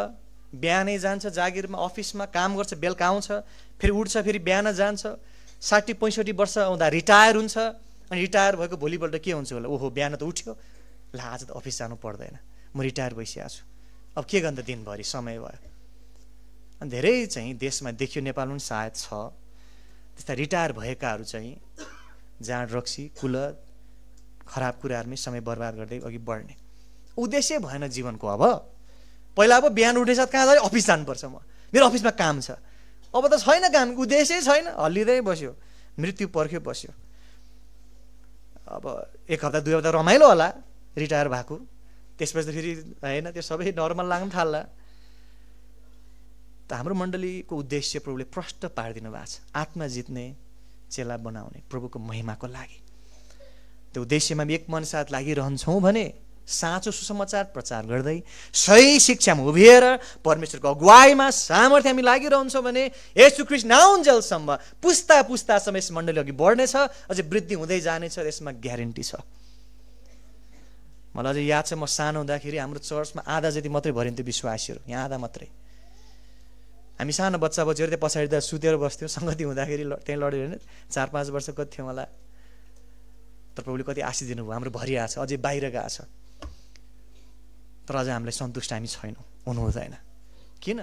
बिहानै जान्छ जागिरमा, अफिसमा काम गर्छ, बेलुका आउँछ, फेरि उठ्छ, फेरि बिहान जान्छ, 60-65 वर्ष हुँदा रिटायर हुन्छ। अनि रिटायर भएको भोलिपल्ट के हुन्छ होला? ओहो, बिहान त उठ्यो, ल आज त अफिस जानु पर्दैन, म रिटायर भइसकेको छु, अब के गर्नु त, दिनभरि समय भयो। अनि धेरै चाहिँ देशमा देखियो, नेपालमा पनि सायद छ त्यस्ता रिटायर भएकाहरू चाहिँ जाँड रक्सी कुलत खराब कुराहरूमै समय बर्बाद गर्दै अघि बढ्ने उद्देश्य भएन जीवनको। अब पहिला अब बिहान उठे साथ कहाँ जाने? अफिस जानुपर्छ, मेरो अफिसमा काम छ। अब त छैन काम, उद्देश्य छैन, हल्लिँदै बस्यो, मृत्यु पर्ख्यो बस्यो। अब 1 हप्ता 2 हप्ता रमाइलो होला रिटायर भएको, त्यसपछि फेरि होइन त्यो सबै नर्मल लाग्न थाल्ला। त हाम्रो मण्डलीको उद्देश्य प्रभुले प्रष्ट पारिदिनु भएको छ, आत्मा जित्ने, चेला बनाउने, प्रभुको महिमाको लागि। त्यो उद्देश्यमा एक मन साथ लागिरहन्छौँ भने साँचो सुसमाचार प्रचार गर्दै सही शिक्षामा उभिएर परमेश्वरको अगुवाईमा सामर्थ्य हामी लागिरहन्छौँ भने येशू ख्रीष्ट नआउन्जेलसम्म पुस्ता पुस्तासम्म यस मण्डली अघि बढ्नेछ, अझै वृद्धि हुँदै जानेछ, यसमा ग्यारेन्टी छ। मलाई अझै याद छ, म सानो हुँदाखेरि हाम्रो चर्चमा आधा जति मात्रै भरिन्थ्यो विश्वासीहरू, यहाँ आधा मात्रै। हामी सानो बच्चा बच्चीहरू त्यहाँ पछाडि त सुतेर बस्थ्यौँ, सङ्गति हुँदाखेरि त्यहीँ लड्यो भने 4-5 वर्ष कति थियो मलाई, तर प्रभुले कति आशिष दिनुभयो, हाम्रो भरिरहेको छ, अझै बाहिर गएको छ, तर अझै हामीलाई सन्तुष्ट हामी छैनौँ, हुनु हुँदैन। किन?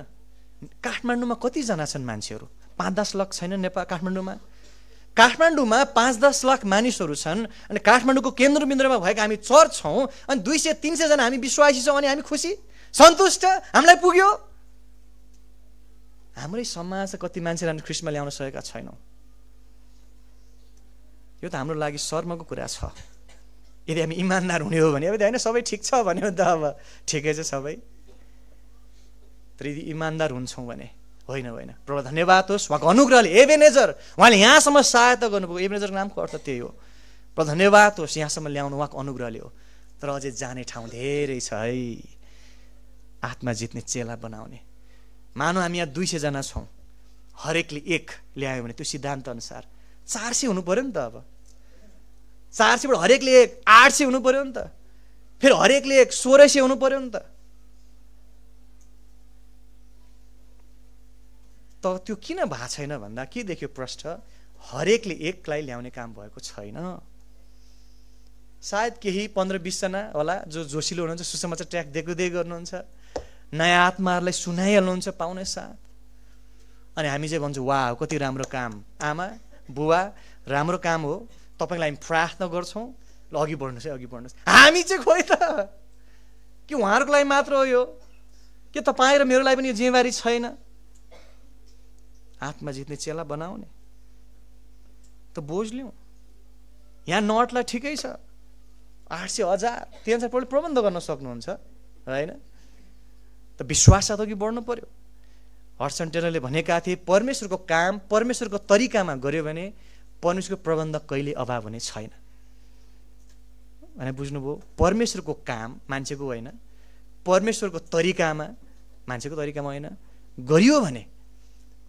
काठमाडौँमा कतिजना छन् मान्छेहरू? 5-10 लाख छैन नेपाल काठमाडौँमा? काठमाडौँमा 5-10 लाख मानिसहरू छन्, अनि काठमाडौँको केन्द्रबिन्दुमा भएको हामी चर्च छौँ, अनि 200-300 जना हामी विश्वासी छौँ, अनि हामी खुसी सन्तुष्ट, हामीलाई पुग्यो। हाम्रै समाज कति मान्छेलाई हामी ख्रीष्टमा ल्याउन सकेका छैनौँ। यो त हाम्रो लागि शर्मको कुरा छ। यदि हामी इमान्दार हुने हो भने, अब होइन सबै ठिक छ भन्यो भने त अब ठिकै छ सबै, तर यदि इमान्दार हुन्छौँ भने होइन। प्रभु धन्यवाद होस्, उहाँको अनुग्रहले एबेनेजर, उहाँले यहाँसम्म सहायता गर्नुभयो। एबेनेजरको नामको अर्थ त्यही हो। प्रभु धन्यवाद होस्, यहाँसम्म ल्याउनु उहाँको अनुग्रहले हो। तर अझै जाने ठाउँ धेरै छ है, आत्मा जित्ने चेला बनाउने। मानौ हामी यहाँ 200 जना छौँ, हरेकले 1 ल्यायो भने त्यो सिद्धान्त अनुसार 400 हुनु पर्यो नि त। अब 400 बाट हरेकले 1 800 हुनु पर्यो नि त, फेरि हरेकले 1 1600 हुनु पर्यो नि त। त्यो किन भएको छैन भन्दा के देखियो प्रश्न? हरेकले 1 लाई ल्याउने काम भएको छैन। सायद केही 15-20 जना होला जो जोसिलो हुनुहुन्छ, सुसमाचार ट्र्याक देख्दै गर्नुहुन्छ, नयाँ आत्माहरूलाई सुनाइहाल्नुहुन्छ पाउने साथ, अनि हामी चाहिँ भन्छौँ वाह कति राम्रो काम, आमा बुवा राम्रो काम हो, तपाईँलाई हामी प्रार्थना गर्छौँ, ल अघि बढ्नुहोस् है, अघि बढ्नुहोस्। हामी चाहिँ खोइ त, कि उहाँहरूको लागि मात्र हो यो, के तपाईँ र मेरो लागि पनि यो जिम्मेवारी छैन? आत्मा जित्ने चेला बनाउने त बोझ लिउँ। यहाँ नटलाई ठिकै छ, 800 1000 त्यो अनुसार प्रबन्ध गर्न सक्नुहुन्छ होइन? त विश्वास साथ अघि बढ्नु पर्यो। हडसन टेलरले भनेका थिए परमेश्वरको काम परमेश्वरको तरिकामा गर्यो भने परमेश्वरको प्रबन्ध कहिले अभाव हुने छैन भने बुझ्नुभयो? परमेश्वरको काम मान्छेको होइन, परमेश्वरको तरिकामा मान्छेको तरिकामा होइन गरियो भने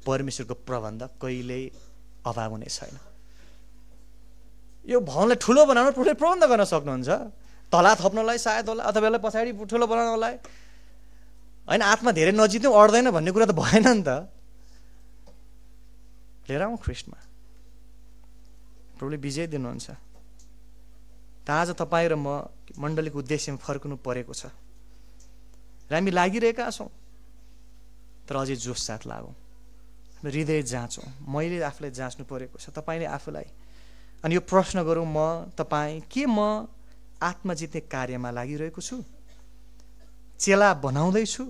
परमेश्वरको प्रबन्ध कहिल्यै अभाव हुने छैन। यो भवनलाई ठुलो बनाउन प्रबन्ध गर्न सक्नुहुन्छ, तला थप्नलाई सायद होला, अथवा यसलाई पछाडि ठुलो बनाउनलाई होइन। आत्मा धेरै नजित्नु अड्दैन भन्ने कुरा त भएन नि त। लिएर आउँ ख्रीष्टमा, प्रभुले विजय दिनुहुन्छ। त आज तपाईँ र म मण्डलीको उद्देश्यमा फर्कनु परेको छ र हामी लागिरहेका छौँ, तर अझै जोस साथ लागौँ, हृदय जाँचौँ। मैले आफूलाई जाँच्नु परेको छ, तपाईँले आफूलाई, अनि यो प्रश्न गरौँ म तपाईँ, के म आत्मा जित्ने कार्यमा लागिरहेको छु? चेला बनाउँदैछु?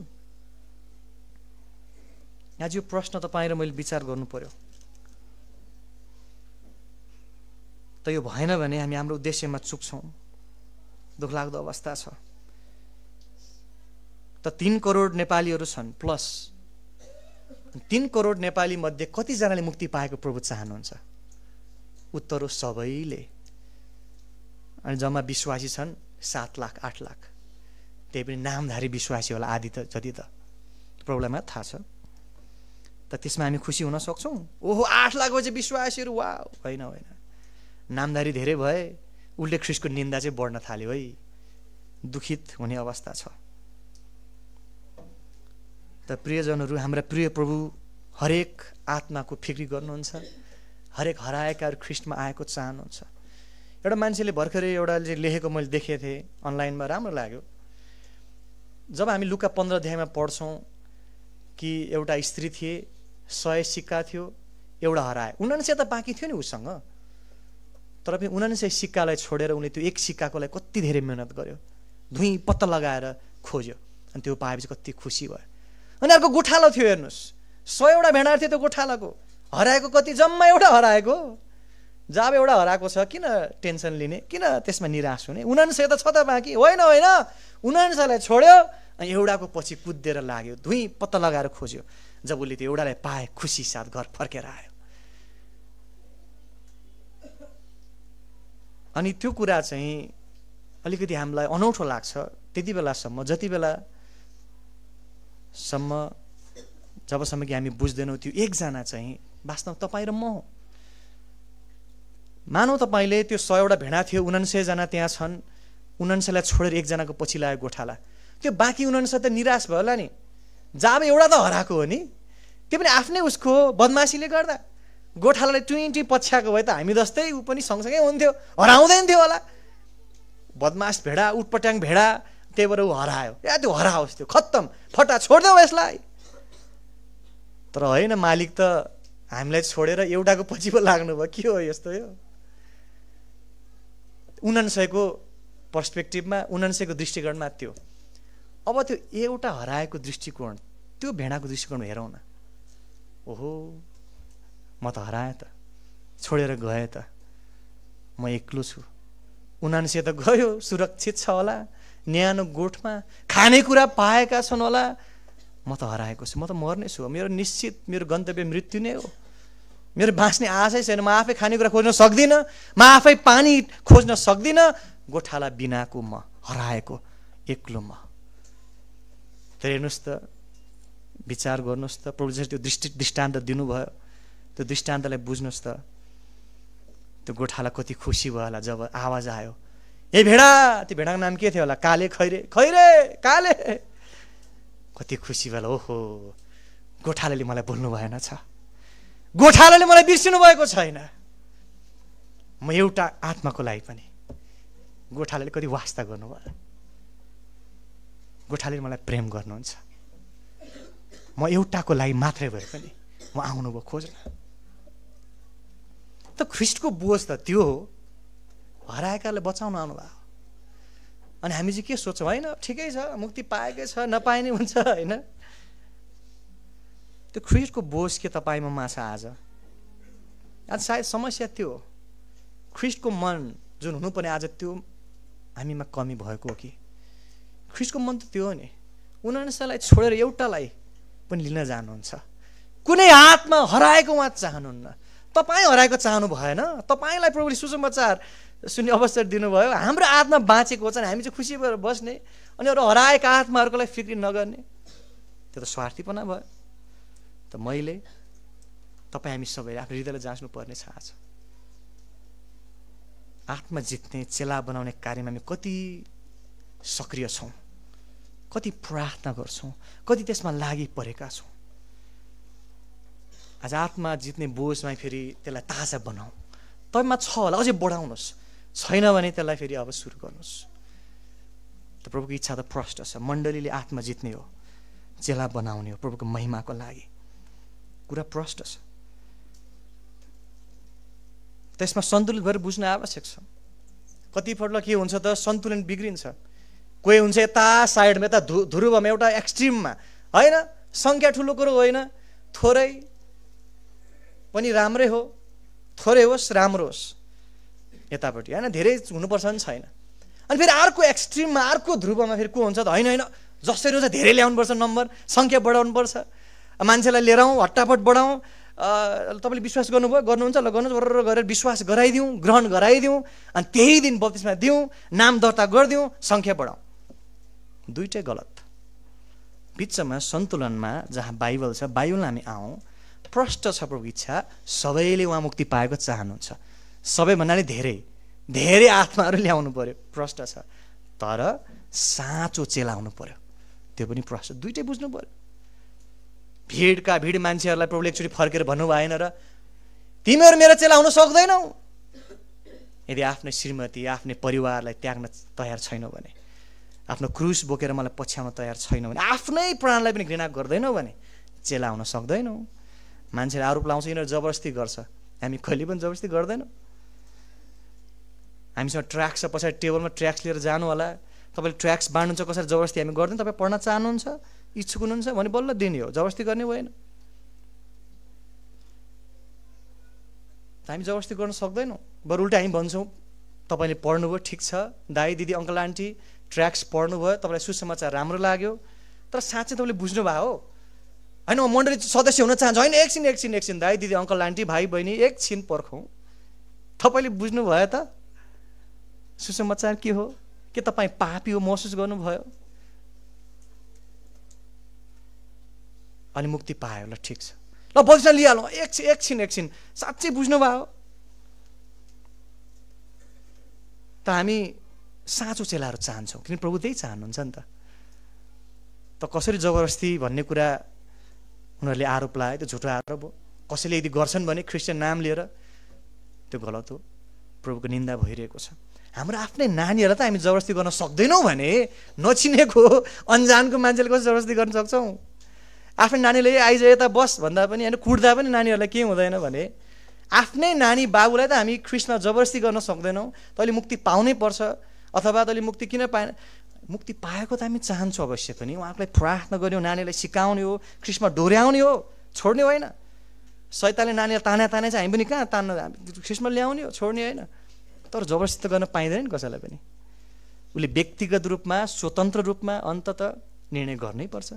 आज यो प्रश्न तपाईँ र मैले विचार गर्नु पर्यो। त यो भएन भने हामी हाम्रो उद्देश्यमा चुक्छौँ, दुःखलाग्दो अवस्था छ। त 3 करोड नेपालीहरू छन् प्लस 3 करोड नेपाली मध्ये कतिजनाले मुक्ति पाएको प्रभु चाहनुहुन्छ? उत्तर हो सबैले। अनि जम्मा विश्वासी छन् 7 लाख 8 लाख, त्यही पनि नामधारी विश्वासी होला आदि त जति त प्रभुलाई मात्र थाहा छ। त त्यसमा हामी खुसी हुन सक्छौँ? ओहो 8 लाख चाहिँ विश्वासीहरू, वाह! होइन होइन, नामधारी धेरै भए उल्टे ख्रीष्टको निन्दा चाहिँ बढ्न थाल्यो है, दुखित हुने अवस्था छ। त प्रियजनहरू, हाम्रा प्रिय प्रभु हरेक आत्माको फिक्री गर्नुहुन्छ, हरेक हराएकाहरू ख्रीष्टमा आएको चाहनुहुन्छ। एउटा मान्छेले भर्खरै एउटा लेखेको मैले देखेको थिएँ अनलाइनमा, राम्रो लाग्यो। जब हामी लुका 15 अध्यायमा पढ्छौँ कि एउटा स्त्री थिए, 100 सिक्का थियो, एउटा हराए, 99 त बाँकी थियो नि उसँग, तर पनि 99 सिक्कालाई छोडेर उनले त्यो 1 सिक्काको लागि कति धेरै मेहनत गर्यो, धुइँ पत्ता लगाएर खोज्यो, अनि त्यो पाएपछि कति खुसी भयो। अनि अर्को गोठालो थियो, हेर्नुहोस् 100 भेडार थियो, त्यो गोठालाको हराएको कति? जम्मा एउटा हराएको। जब एउटा हराएको छ किन टेन्सन लिने, किन त्यसमा निराश हुने? 99 त छ त बाँकी, होइन होइन, 99लाई छोड्यो अनि एउटाको पछि कुदेर लाग्यो, धुइँ पत्ता लगाएर खोज्यो। जब उसले त्यो एउटालाई पाए खुसी साथ घर फर्केर आयो। अनि त्यो कुरा चाहिँ अलिकति हामीलाई अनौठो लाग्छ त्यति बेलासम्म, जति बेलासम्म जबसम्म कि हामी बुझ्दैनौँ त्यो एकजना चाहिँ वास्तवमा तपाईँ र म हो। मानौ तपाईँले त्यो 100वटा भेडा थियो, 99 जना त्यहाँ छन्, 99लाई छोडेर एकजनाको पछि लाग्यो गोठाला, त्यो बाँकी 99 त निराश भयो होला नि, जब एउटा त हराएको हो नि, त्यो पनि आफ्नै उसको बदमासीले गर्दा। गोठालालाई 20 पछ्याएको भए त हामी जस्तै ऊ पनि सँगसँगै हुन्थ्यो, हराउँदैन थियो होला। बदमास भेडा, उटपट्याङ भेडा, त्यही भएर ऊ हरायो। या त्यो हराओस्, त्यो खत्तम, फटा छोडिदेऊ यसलाई। तर होइन, मालिक त हामीलाई छोडेर एउटाको पछि पो लाग्नु भयो। के हो यस्तो? यो 99को पर्सपेक्टिभमा, 99को दृष्टिकोणमा त्यो। अब त्यो एउटा हराएको दृष्टिकोण, त्यो भेडाको दृष्टिकोण हेरौँ न। ओहो, म त हराएँ त, छोडेर गएँ त, म एक्लो छु। 99 त गयो, सुरक्षित छ होला, न्यानो गोठमा खानेकुरा पाएका छन् होला, म त हराएको छु, म त मर्नेछु, मेरो निश्चित मेरो गन्तव्य मृत्यु नै हो, मेरो बाँच्ने आशै छैन, म आफै खानेकुरा खोज्न सक्दिनँ, म आफै पानी खोज्न सक्दिनँ। गोठाला बिनाको म, हराएको एक्लो म। तर हेर्नुहोस् त, विचार गर्नुहोस् त, प्रभुले त्यो दृष्टान्त दिनुभयो, त्यो दृष्टान्तलाई बुझ्नुहोस् त। त्यो गोठाला कति खुसी भयो होला जब आवाज आयो, ए भेडा, त्यो भेडाको नाम के थियो होला, काले, खैरे, खैरे, काले। कति खुसी भयो होला। ओहो, गोठालाले मलाई बोल्नु भएन छ, गोठालाले मलाई बिर्सिनु भएको छैन। म एउटा आत्माको लागि पनि गोठालाले कति वास्ता गर्नुभयो। गोठाले मलाई प्रेम गर्नुहुन्छ, म एउटाको लागि मात्रै भए पनि म आउनुभयो खोज्न। त ख्रिस्टको बोझ त त्यो हो, हराएकालाई बचाउन आउनुभयो। अनि हामी चाहिँ के सोच्छौँ, होइन ठिकै छ, मुक्ति पाएकै छ, नपाए नि हुन्छ, होइन। त्यो ख्रिस्टको बोझ के तपाईँमा माछा आज सायद समस्या त्यो हो, ख्रिस्टको मन जुन हुनुपर्ने आज त्यो हामीमा कमी भएको हो कि? ख्रिस्टको मन त त्यो हो नि, 99लाई छोडेर एउटालाई पनि लिन जानुहुन्छ। कुनै आत्मा हराएको उहाँ चाहनुहुन्न, तपाईँ हराएको चाहनु भएन। तपाईँलाई प्रभुले सुसमाचार सुन्ने अवसर दिनुभयो, हाम्रो आत्मा बाँचेको छ, हामी चाहिँ खुसी भएर बस्ने, अनि अरू हराएका आत्माहरूको लागि फिक्री नगर्ने, त्यो त स्वार्थीपना भयो। त मैले तपाईँ हामी सबैले आफ्नो हृदयलाई जाँच्नु पर्ने छ। आज आत्मा जित्ने, चेला बनाउने कार्यमा हामी कति सक्रिय छौँ, कति प्रार्थना गर्छौँ, कति त्यसमा लागि परेका छौँ। आज आत्मा जित्ने बोझमा फेरि त्यसलाई ताजा बनाऊ। तपाईँमा छ होला, अझै बढाउनुहोस्, छैन भने त्यसलाई फेरि अब सुरु गर्नुहोस्। त प्रभुको इच्छा त प्रष्ट छ, मण्डलीले आत्मा जित्ने हो, चेला बनाउने हो प्रभुको महिमाको लागि, कुरा प्रष्ट छ। त्यसमा सन्तुलित भएर बुझ्न आवश्यक छ। कतिपल्ट के हुन्छ त, सन्तुलन बिग्रिन्छ। कोही हुन्छ यता साइडमा, यता ध्रुवमा, एउटा एक्सट्रिममा, होइन, सङ्ख्या ठुलो कुरो होइन, थोरै पनि राम्रै हो, थोरै होस् राम्रो होस्, यतापट्टि होइन, धेरै हुनुपर्छ नि छैन। अनि फेरि अर्को एक्सट्रिममा, अर्को ध्रुवमा फेरि को हुन्छ त, होइन होइन जसरी हुन्छ धेरै ल्याउनुपर्छ, नम्बर सङ्ख्या बढाउनुपर्छ, मान्छेलाई लिएर आउँ, हट्टापट बढाउँ। तपाईँले विश्वास गर्नुभयो, गर्नुहुन्छ, ल गर्नुहोस्, बरर गरेर विश्वास गराइदिउँ, ग्रहण गराइदिउँ, अनि त्यही दिन बप्तिस्मा दिउँ, नाम दर्ता गरिदिउँ, सङ्ख्या बढाउँ। दुइटै गलत। बिचमा सन्तुलनमा जहाँ बाइबल छ, बाइबलमा हामी आउँ, प्रष्ट छ प्रभु इच्छा, सबैले उहाँ मुक्ति पाएको चाहनुहुन्छ। सबै भन्नाले धेरै धेरै आत्माहरू ल्याउनु पर्यो, प्रष्ट छ। तर साँचो चेला हुनु पर्यो, त्यो पनि प्रष्ट। दुइटै बुझ्नु पर्यो। भिड मान्छेहरूलाई प्रभुले एकचोटि फर्केर भन्नु भएन र तिमीहरू मेरो चेला हुन सक्दैनौ यदि आफ्नै श्रीमती, आफ्नै परिवारलाई त्याग्न तयार छैनौ भने, आफ्नो क्रुस बोकेर मलाई पछ्याउन तयार छैनौ भने, आफ्नै प्राणलाई पनि घृणा गर्दैनौ भने चेला हुन सक्दैनौ। मान्छेले आरोप लाउँछ यिनीहरू जबरजस्ती गर्छ, हामी कहिले पनि जबरजस्ती गर्दैनौँ। हामीसँग ट्र्याक्स छ, पछाडि टेबलमा ट्र्याक्स लिएर जानु होला, तपाईँले ट्र्याक्स बाँड्नुहुन्छ, कसरी जबरजस्ती हामी गर्दैन। तपाईँ पढ्न चाहनुहुन्छ, इच्छुक हुनुहुन्छ भने बल्ल दिने हो, जबरजस्ती गर्ने भएन। हामी जबरजस्ती गर्न सक्दैनौँ, बरु उल्टा हामी भन्छौँ तपाईँले पढ्नुभयो, ठिक छ, दाइ दिदी अङ्कल आन्टी ट्र्याक्स पढ्नुभयो, तपाईँलाई सुसमाचार राम्रो लाग्यो, तर साँच्चै तपाईँले बुझ्नुभयो हो, होइन म मण्डली सदस्य हुन चाहन्छु, होइन एकछिन दाइ दिदी अङ्कल आन्टी भाइ बहिनी एकछिन पर्खौँ, तपाईँले बुझ्नुभयो त सुसमाचार के हो, के तपाईँ पापी हो महसुस गर्नुभयो? अनि मुक्ति पायो। ल ठिक छ, ल बच्चा लिइहालौँ, एकछिन साँच्चै बुझ्नुभयो? त हामी साँचो चेलाहरू चाहन्छौँ, किन प्रभु त्यही चाहनुहुन्छ नि त कसरी जबरजस्ती भन्ने कुरा उनीहरूले आरोप लगाए, त्यो झुटो आरोप हो। कसैले यदि गर्छन् भने क्रिस्चियन नाम लिएर त्यो गलत हो, प्रभुको निन्दा भइरहेको छ। हाम्रो आफ्नै नानीहरूलाई त हामी जबरजस्ती गर्न सक्दैनौँ भने नचिनेको अन्जानको मान्छेले कसरी जबरजस्ती गर्न सक्छौँ? आफ्नै नानीले आइज यता बस भन्दा पनि होइन, कुट्दा पनि नानीहरूलाई केही हुँदैन भने आफ्नै नानी बाबुलाई त हामी ख्रिस्टमा जबरजस्ती गर्न सक्दैनौँ। तैँले मुक्ति पाउनै पर्छ, अथवा तैँले मुक्ति किन पाएन? मुक्ति पाएको त हामी चाहन्छौँ अवश्य पनि, उहाँलाई प्रार्थना गर्ने हो, नानीलाई सिकाउने हो, ख्रिस्टमा डोर्याउने हो, छोड्ने होइन। शैतानले नानीलाई ताने चाहिँ हामी पनि कहाँ तान्न, ख्रिस्टमा ल्याउने हो, छोड्ने होइन। तर जबरजस्ती त गर्न पाइँदैन नि कसैलाई पनि। उसले व्यक्तिगत रूपमा स्वतन्त्र रूपमा अन्ततः निर्णय गर्नै पर्छ।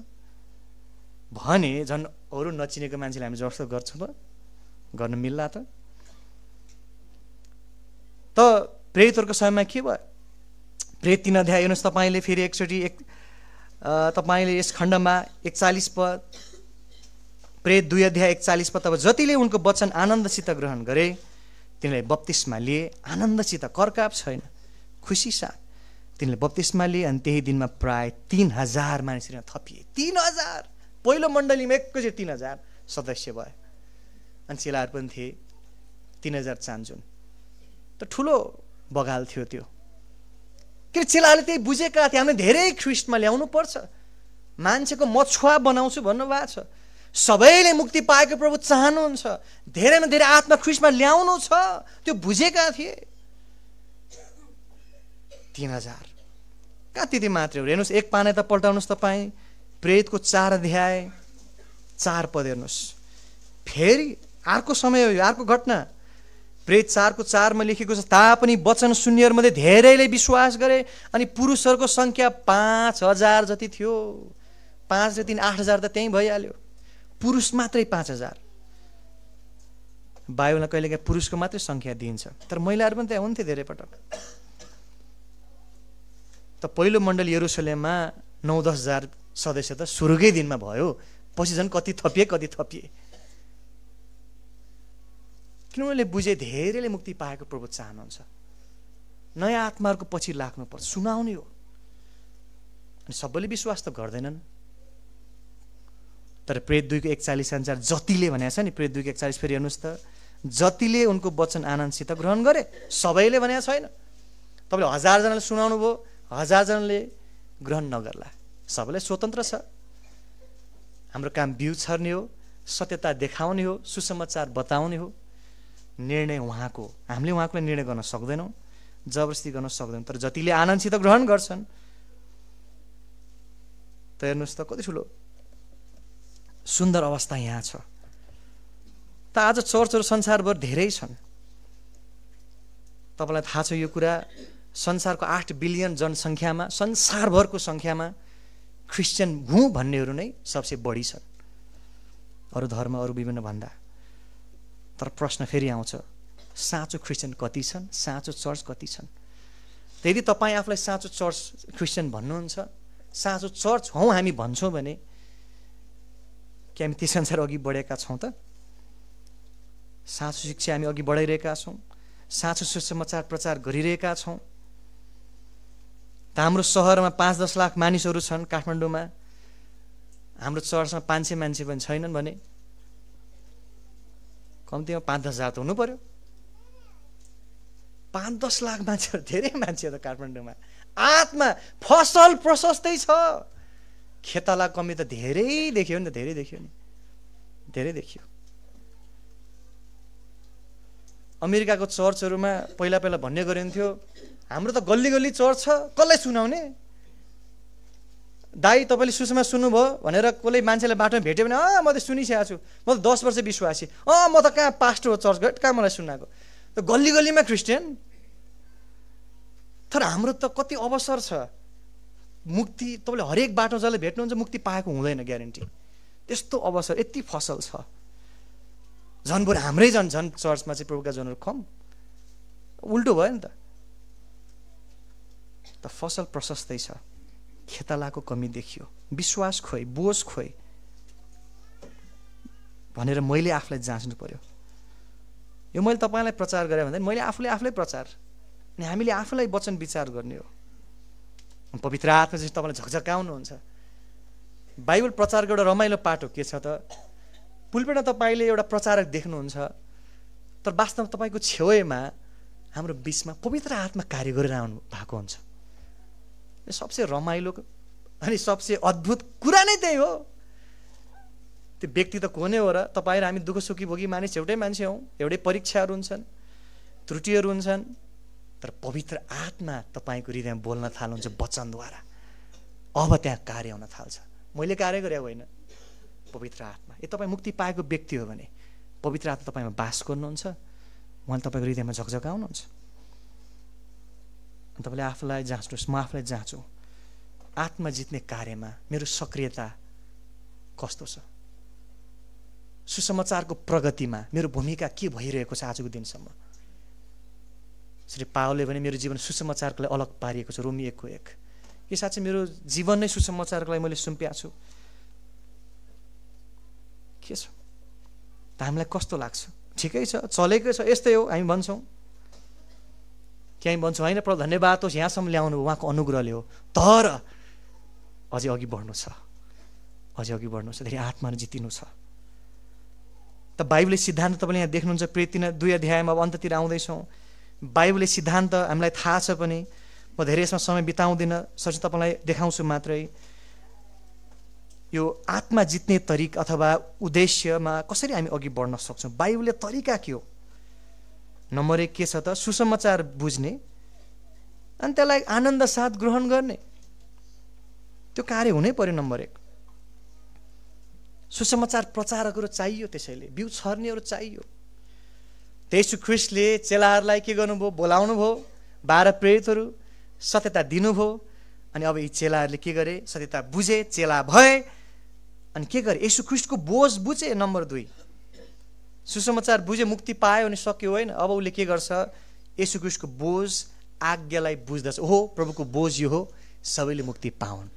भने झन् अरू नचिनेको मान्छेले हामी जबरजस्ती गर्छौँ त, गर्न मिल्ला त? प्रेरितहरूको समयमा के भयो? प्रेरित 3 अध्याय हेर्नुहोस् तपाईँले फेरि एकचोटि तपाईँले यस खण्डमा 41 पद, प्रेरित 2 अध्याय 41 पद। तब जतिले उनको वचन आनन्दसित ग्रहण गरे तिनीहरूले बप्तिस्मा लिए, आनन्दसित, करकाप छैन, खुसी साथ तिनीहरूले बप्तिस्मा लिए। अनि त्यही दिनमा प्राय 3000 मानिसहरू थपिए। 3000 पहिलो मण्डलीमा एकैचोटि 3000 सदस्य भए। अनि चेलाहरू पनि थिए 3000 चान्जुन। त ठुलो बगाल थियो त्यो। किन चेलाहरूले त्यही बुझेका थिए, हामीले धेरै ख्रिस्टमा ल्याउनु पर्छ, मान्छेको मछुवा बनाउँछु भन्नुभएको छ। सबैले मुक्ति पाएको प्रभु चाहनुहुन्छ, धेरैमा धेरै आत्मा ख्रिस्टमा ल्याउनु छ, त्यो बुझेका थिए। 3000 कहाँ त्यति मात्रै हो? हेर्नुहोस्, एक पाना त पल्टाउनुहोस् तपाईँ, प्रेरितको 4 अध्याय 4 पद हेर्नुहोस्। फेरि अर्को समय हो, अर्को घटना। प्रेरित 4 को 4 मा लेखेको छ, तापनि वचन सुन्नेहरूमध्ये धेरैले विश्वास गरे अनि पुरुषहरूको संख्या 5000 जति थियो। 5 र 3 8000 त त्यहीँ भइहाल्यो। पुरुष मात्रै 5000। बाइबलमा कहिलेकाहीँ पुरुषको मात्रै संख्या दिइन्छ, तर महिलाहरू पनि त्यहाँ हुन्थे धेरै पटक। त पहिलो मण्डल यरुसलेममा 9-10 हजार सदस्य त सुरुकै दिनमा भयो, पछि झन् कति थपिए। किन उनीहरूले बुझे धेरैले मुक्ति पाएको प्रभु चाहनुहुन्छ, नयाँ आत्माहरूको पछि लाग्नुपर्छ, सुनाउने हो। अनि सबैले विश्वास त गर्दैनन्। तर प्रेरित 2 को 41 अनुसार जतिले भनेको छ नि, प्रेरित 2 को 41 फेरि हेर्नुहोस् त, जतिले उनको वचन आनन्दसित ग्रहण गरे, सबैले भनेको छैन। तपाईँले 1000 जनाले सुनाउनु भयो, 1000 जनाले ग्रहण नगर्ला, सबैलाई स्वतन्त्र छ। हाम्रो काम बिउ छर्ने हो, सत्यता देखाउने हो, सुसमाचार बताउने हो। निर्णय उहाँको, हामीले उहाँको निर्णय गर्न सक्दैनौँ, जबरजस्ती गर्न सक्दैनौँ। तर जतिले आनन्दसित ग्रहण गर्छन्, त हेर्नुहोस् त कति ठुलो सुन्दर अवस्था यहाँ छ। त आज चर्चहरू संसारभर धेरै छन्। तपाईँलाई थाहा छ यो कुरा, संसारको 8 बिलियन जनसङ्ख्यामा, संसारभरको सङ्ख्यामा क्रिस्चियन हुँ भन्नेहरू नै सबसे बढी छन् अरू धर्म, अरू विभिन्न भन्दा। तर प्रश्न फेरि आउँछ, साँचो क्रिस्चियन कति छन्, साँचो चर्च कति छन्? यदि तपाईँ आफूलाई साँचो चर्च क्रिस्चियन भन्नुहुन्छ, साँचो चर्च हौँ हामी भन्छौँ भने के हामी त्यस अनुसार अघि बढेका छौँ त? साँचो शिक्षा हामी अघि बढाइरहेका छौँ, साँचो सुसमाचार प्रचार गरिरहेका छौँ। त हाम्रो सहरमा 5-10 लाख मानिसहरू छन् काठमाडौँमा, हाम्रो चर्चमा 500 मान्छे पनि छैनन् भने कम्तीमा 5-10 हजार त हुनु पर्यो। 5-10 लाख मान्छेहरू, धेरै मान्छे त काठमाडौँमा। आत्मा फसल प्रशस्तै छ, खेताला कमी त धेरै देखियो नि, धेरै देखियो। अमेरिकाको चर्चहरूमा पहिला भन्ने गरिन्थ्यो, हाम्रो त गल्ली गल्ली चर्च छ, कसलाई सुनाउने? दाई तपाईँले सुसमा सुन्नुभयो भनेर कसले मान्छेलाई बाटोमा भेट्यो भने म त सुनिसकेको छु, म त 10 वर्ष विश्वासी, म त कहाँ पास्टर हो चर्च गए, कहाँ मलाई सुनाएको? त गल्ली गल्लीमा क्रिस्चियन। तर हाम्रो त कति अवसर छ, मुक्ति तपाईँले हरेक बाटो जसले भेट्नुहुन्छ मुक्ति पाएको हुँदैन ग्यारेन्टी। त्यस्तो अवसर, यति फसल छ। झन् बरु हाम्रै झन् चर्चमा चाहिँ प्रभुका जनहरू कम, उल्टो भयो नि त। त फसल प्रशस्तै छ, खेतालाको कमी देखियो, विश्वास खोइ, बोझ खोइ भनेर मैले आफूलाई जाँच्नु पर्यो। यो मैले तपाईँलाई प्रचार गरेँ भन्दा मैले आफूलाई प्रचार, अनि हामीले आफूलाई वचन विचार गर्ने हो। पवित्र आत्मा चाहिँ तपाईँलाई झकझकाउनुहुन्छ। बाइबल प्रचारको एउटा रमाइलो पाटो के छ त, पुलपेटमा तपाईँले एउटा प्रचारक देख्नुहुन्छ, तर वास्तवमा तपाईँको छेउमा हाम्रो बिचमा पवित्र आत्मा कार्य गरिरहनु भएको हुन्छ। सबसे रमाइलो अनि सबसे अद्भुत कुरा नै त्यही हो। त्यो व्यक्ति त को नै हो र, तपाईँ र हामी दुःख सुखी भोगी मानिस एउटै मान्छे हौँ, एउटै परीक्षाहरू हुन्छन्, त्रुटिहरू हुन्छन्, तर पवित्र आत्मा तपाईँको हृदयमा बोल्न थाल्नुहुन्छ वचनद्वारा। अब त्यहाँ कार्य हुन थाल्छ। मैले कार्य गरे होइन, पवित्र आत्मा। यो तपाईँ मुक्ति पाएको व्यक्ति हो भने पवित्र आत्मा तपाईँमा बास गर्नुहुन्छ, उहाँले तपाईँको हृदयमा झकझकाउनुहुन्छ। तपाईँले आफूलाई जाँच्नुहोस्, म आफूलाई जाँचौँ, आत्मा जित्ने कार्यमा मेरो सक्रियता कस्तो छ, सुसमाचारको प्रगतिमा मेरो भूमिका के भइरहेको छ आजको दिनसम्म। श्री पावलले भने मेरो जीवन सुसमाचारको लागि अलग पारिएको छ, रोमी 1:1। के साँच्चै मेरो जीवन नै सुसमाचारको लागि मैले सुम्पिएको छु के छ त? हामीलाई कस्तो लाग्छ? ठिकै छ, चलेकै छ, यस्तै हो हामी भन्छौँ, कि हामी भन्छौँ होइन प्रभु धन्यवाद होस् यहाँसम्म ल्याउनु उहाँको अनुग्रहले हो, तर अझै अघि बढ्नु छ, अझै अघि बढ्नु छ, धेरै आत्माले जितिनु छ। त बाइबलले सिद्धान्त तपाईँले यहाँ देख्नुहुन्छ, प्रेरित 2 अध्यायमा अब अन्ततिर आउँदैछौँ। बाइबलले सिद्धान्त हामीलाई थाहा छ पनि, म धेरै यसमा समय बिताउँदिनँ, सच तपाईँलाई देखाउँछु मात्रै। यो आत्मा जित्ने तरिका अथवा उद्देश्यमा कसरी हामी अघि बढ्न सक्छौँ, बाइबलले तरिका के हो? नम्बर 1 के छ त, सुसमाचार बुझ्ने अनि त्यसलाई आनन्द साथ ग्रहण गर्ने, त्यो कार्य हुनै पर्यो। नम्बर 1 सुसमाचार प्रचारकहरू चाहियो, त्यसैले बिउ छर्नेहरू चाहियो। येशू ख्रीष्टले चेलाहरूलाई के गर्नुभयो? बोलाउनु भयो, 12 प्रेरितहरू, सत्यता दिनुभयो, अनि अब यी चेलाहरूले के गरे? सत्यता बुझे, चेला भए, अनि के गरे? येशू ख्रीष्टको बोझ बुझे। नम्बर 2 सुसमाचार बुझे, मुक्ति पायो भने सक्यो होइन, अब उसले के गर्छ? येशू ख्रीष्टको बोझ आज्ञालाई बुझ्दछ। ओहो प्रभुको बोझ यो हो, सबैले मुक्ति पाउन्।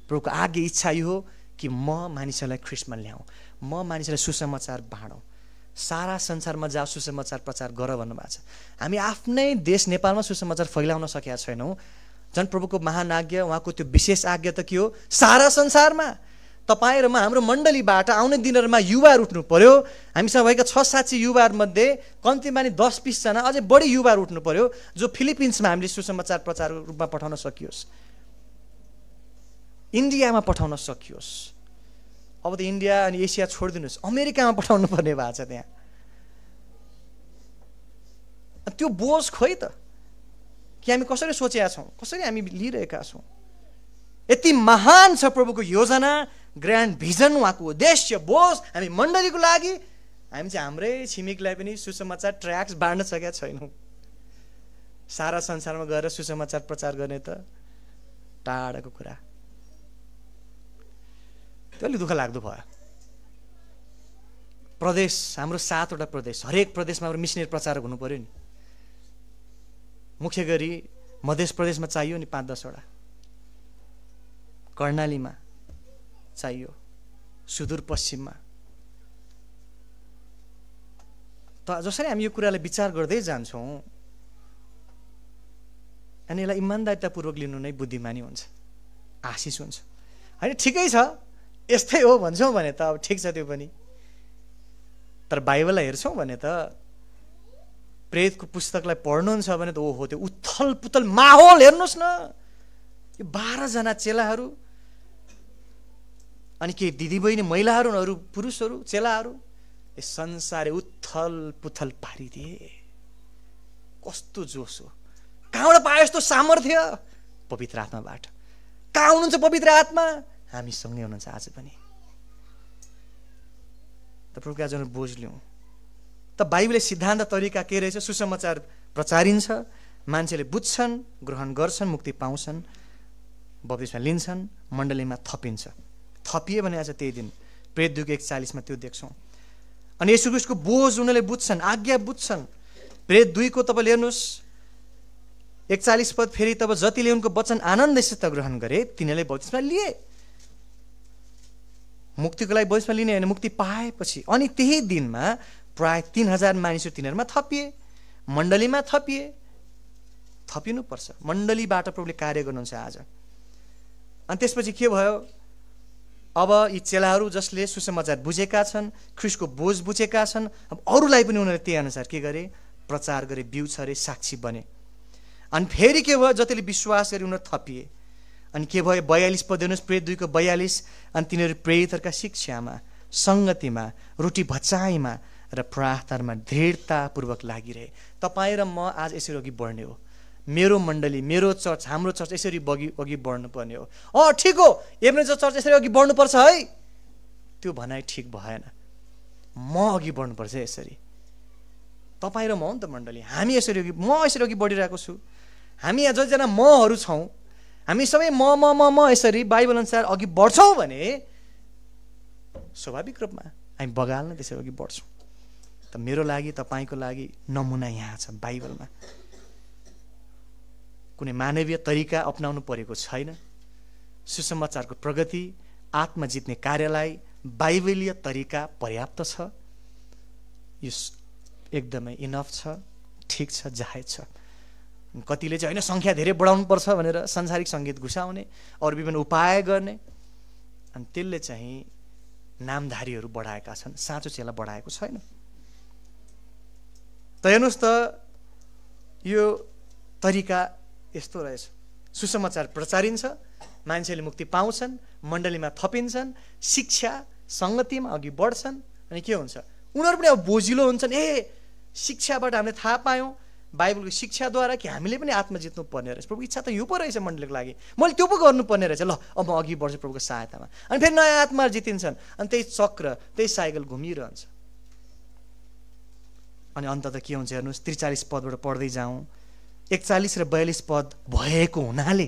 प्रभुको आज्ञा इच्छा यो हो कि म मानिसहरूलाई ख्रीष्टमा ल्याउँ, म मानिसहरूलाई सुसमाचार बाँडौँ, सारा संसारमा जा सुसमाचार प्रचार गर भन्नुभएको छ। हामी आफ्नै देश नेपालमा सुसमाचार फैलाउन सकेका छैनौँ। झन् प्रभुको महान आज्ञा, उहाँको त्यो विशेष आज्ञा त के हो? सारा संसारमा तपाईँ र म, हाम्रो मण्डलीबाट आउने दिनहरूमा युवाहरू उठ्नु पर्यो। हामीसँग भएका 6-7 युवाहरूमध्ये कम्तीमा नि 10-20 जना अझै बढी युवाहरू उठ्नु पर्यो, जो फिलिपिन्समा हामीले सुसमाचार प्रचार रूपमा पठाउन सकियोस्, इन्डियामा पठाउन सकियोस्। अब त इन्डिया अनि एसिया छोडिदिनुहोस्, अमेरिकामा पठाउनु पर्ने भएको छ। त्यहाँ त्यो बोझ खोइ त, कि हामी कसरी सोचेका छौँ, कसरी हामी लिइरहेका छौँ। यति महान छ प्रभुको योजना, ग्रान्ड भिजन, उहाँको उद्देश्य, बोझ हामी मण्डलीको लागि। हामी चाहिँ हाम्रै छिमेकीलाई पनि सुसमाचार ट्र्याक्स बाँड्न सकेका छैनौँ। सारा संसारमा गएर सुसमाचार प्रचार गर्ने त टाढाको कुरा। त्यो अलिक दुःख लाग्दो भयो। प्रदेश हाम्रो 7वटा प्रदेश, हरेक प्रदेशमा हाम्रो मिसनरी प्रचारक हुनु पर्यो नि। मुख्य गरी मध्य प्रदेशमा चाहियो नि 5-10 वटा, कर्णालीमा चाहियो, सुदूरपश्चिममा। त जसरी हामी यो कुरालाई विचार गर्दै जान्छौँ, अनि यसलाई इमान्दारितापूर्वक लिनु नै बुद्धिमानी हुन्छ, आशिष हुन्छ। होइन ठिकै छ, यस्तै हो भन्छौँ भने त अब ठिक छ त्यो पनि, तर बाइबललाई हेर्छौँ भने त, प्रेरितको पुस्तकलाई पढ्नुहुन्छ भने त ओहो त्यो उथल पुथल माहौल हेर्नुहोस् न। यो 12 जना चेलाहरू, अनि के दिदीबहिनी महिलाहरू, अरू पुरुषहरू, चेलाहरू, यस संसारले उथल पुथल पारिदिए। कस्तो जोस हो! कहाँबाट पायो यस्तो सामर्थ्य? पवित्र आत्माबाट। कहाँ हुनुहुन्छ पवित्र आत्मा? हामीसँगै हुनुहुन्छ आज पनि। त प्रभुका जन बोझ लिउँ। त बाइबलले सिद्धान्त तरिका के रहेछ? सुसमाचार प्रचारिन्छ, मान्छेले बुझ्छन्, ग्रहण गर्छन्, मुक्ति पाउँछन्, बप्तिस्मा लिन्छन्, मण्डलीमा थपिन्छ। थपिए भने आज त्यही दिन प्रेरित 2:41 त्यो देख्छौँ। अनि येशू ख्रीष्टको बोझ उनीहरूले बुझ्छन्, आज्ञा बुझ्छन्। प्रेरित 2 को तपाईँले हेर्नुहोस्, 41 पद फेरि तब जतिले उनको वचन आनन्दसित ग्रहण गरे तिनीहरूले बप्तिस्मा लिए। मुक्तिको लागि बप्तिस्मा लिने होइन, मुक्ति पाएपछि। अनि त्यही दिनमा प्राय 3000 मानिसहरू तिनीहरूमा थपिए, मण्डलीमा थपिए। थपिनुपर्छ, मण्डलीबाट प्रभुले कार्य गर्नुहुन्छ आज। अनि त्यसपछि के भयो? अब यी चेलाहरू जसले सुसमाचार बुझेका छन्, ख्रीष्टको बोझ बुझेका छन्, अब अरूलाई पनि उनीहरूले त्यही अनुसार के गरे? प्रचार गरे, बिउ छरे, साक्षी बने। अनि फेरि के भयो? जतिले विश्वास गरे उनीहरू थपिए। अनि के भयो? 42 पद हेर्नुहोस्, प्रेरित 2 को 42। अनि तिनीहरू प्रेरितहरूका शिक्षामा, सङ्गतिमा, रोटी भचाइमा र प्रार्थनामा दृढतापूर्वक लागिरहे। तपाईँ र म आज यसरी अघि बढ्ने हो। मेरो मण्डली, मेरो चर्च, हाम्रो चर्च यसरी अघि बढ्नुपर्ने हो। ठिक हो, एभरेज चर्च यसरी अघि बढ्नुपर्छ है, त्यो भनाइ ठिक भएन। म अघि बढ्नुपर्छ यसरी। तपाईँ र म हो नि त मण्डली, हामी यसरी अघि, म यसरी अघि बढिरहेको छु। हामी यहाँ जतिजना महरू छौँ, हामी सबै म यसरी बाइबल अनुसार अघि बढ्छौँ भने स्वाभाविक रूपमा हामी बगाल्न त्यसरी अघि बढ्छौँ। त मेरो लागि, तपाईँको लागि नमुना यहाँ छ बाइबलमा। कुनै मानवीय तरिका अपनाउनु परेको छैन। सुसमाचारको प्रगति, आत्मा जित्ने कार्यलाई बाइबलीय तरिका पर्याप्त छ। यो एकदमै इनफ छ, ठिक छ, जायज छ। कतिले चाहिँ होइन सङ्ख्या धेरै बढाउनु पर्छ भनेर सांसारिक सङ्गीत घुसाउने, अरू विभिन्न उपाय गर्ने, अनि त्यसले चाहिँ नामधारीहरू बढाएका छन्, साँचो चेला बढाएको छैन। त हेर्नुहोस् त, यो तरिका यस्तो रहेछ। सुसमाचार प्रचारिन्छ, मान्छेले मुक्ति पाउँछन्, मण्डलीमा थपिन्छन्, शिक्षा सङ्गतिमा अघि बढ्छन्। अनि के हुन्छ? उनीहरू पनि अब बोजिलो हुन्छन्। शिक्षाबाट हामीले थाहा पायौँ, बाइबलको शिक्षाद्वारा, कि हामीले पनि आत्मा जित्नु पर्ने रहेछ। प्रभुको इच्छा त यो पो रहेछ मण्डलीको लागि, मैले त्यो पो गर्नुपर्ने रहेछ। ल अब म अघि बढ्छु प्रभुको सहायतामा। अनि फेरि नयाँ आत्मा जितिन्छन्। अनि त्यही चक्र, त्यही साइकल घुमिरहन्छ। अनि अन्तत के हुन्छ हेर्नुहोस्, 43 पदबाट पढ्दै जाउँ। 41 र 42 पद भएको हुनाले,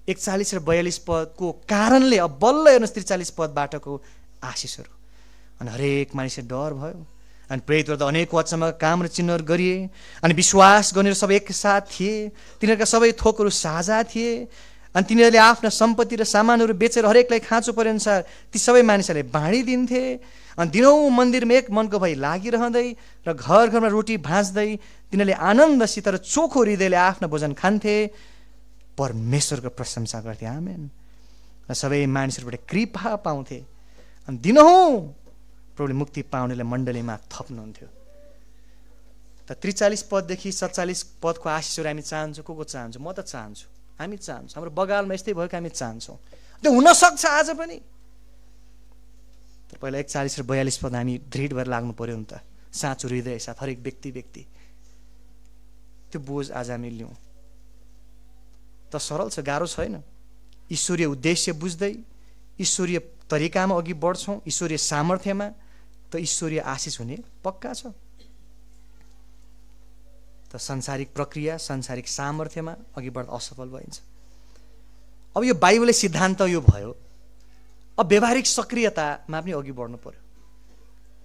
41 र 42 पदको कारणले अब बल्ल हेर्नुहोस् 43 पदबाटको आशिषहरू। अनि हरेक मानिसले डर भयो। अनि प्रेरितहरू त अनेक वचनमा काम र चिन्हहरू गरिए। अनि विश्वास गर्ने सबै एकसाथ थिए। तिनीहरूका सबै थोकहरू साझा थिए। अनि तिनीहरूले आफ्ना सम्पत्ति र सामानहरू बेचेर हरेकलाई खाँचो परे अनुसार ती सबै मानिसहरूले बाँडिदिन्थे। अनि दिनौँ मन्दिरमा एक मनको भई लागिरहँदै र घर घरमा रोटी भाँच्दै तिनीहरूले आनन्दसित र चोखो हृदयले आफ्ना भोजन खान्थे, परमेश्वरको प्रशंसा गर्थे। आमेन। र सबै मानिसहरूबाट कृपा पाउँथे। अनि दिनहुँ प्रभुले मुक्ति पाउनेलाई मण्डलीमा थप्नुहुन्थ्यो। त 43 पददेखि 47 पदको आशिषहरू हामी चाहन्छौँ। को चाहन्छौँ? म त चाहन्छु, हामी चाहन्छौँ। हाम्रो बगालमा यस्तै भयो कि हामी चाहन्छौँ। त्यो हुनसक्छ आज पनि। तर पहिला 41 र 42 पद हामी दृढ भएर लाग्नु पर्यो नि त, साँचो हृदय साथ हरेक व्यक्ति। त्यो बोझ आज हामी लिउँ। त सरल छ, गाह्रो छैन। ईश्वरीय उद्देश्य बुझ्दै ईश्वरीय तरिकामा अघि बढ्छौँ, ईश्वरीय सामर्थ्यमा, त ईश्वरीय आशिष हुने पक्का छ। त सांसारिक प्रक्रिया, सांसारिक सामर्थ्यमा अघि बढ्दा असफल भइन्छ। अब यो बाइबलले सिद्धान्त यो भयो। अब व्यवहारिक सक्रियतामा पनि अघि बढ्नु पर्यो।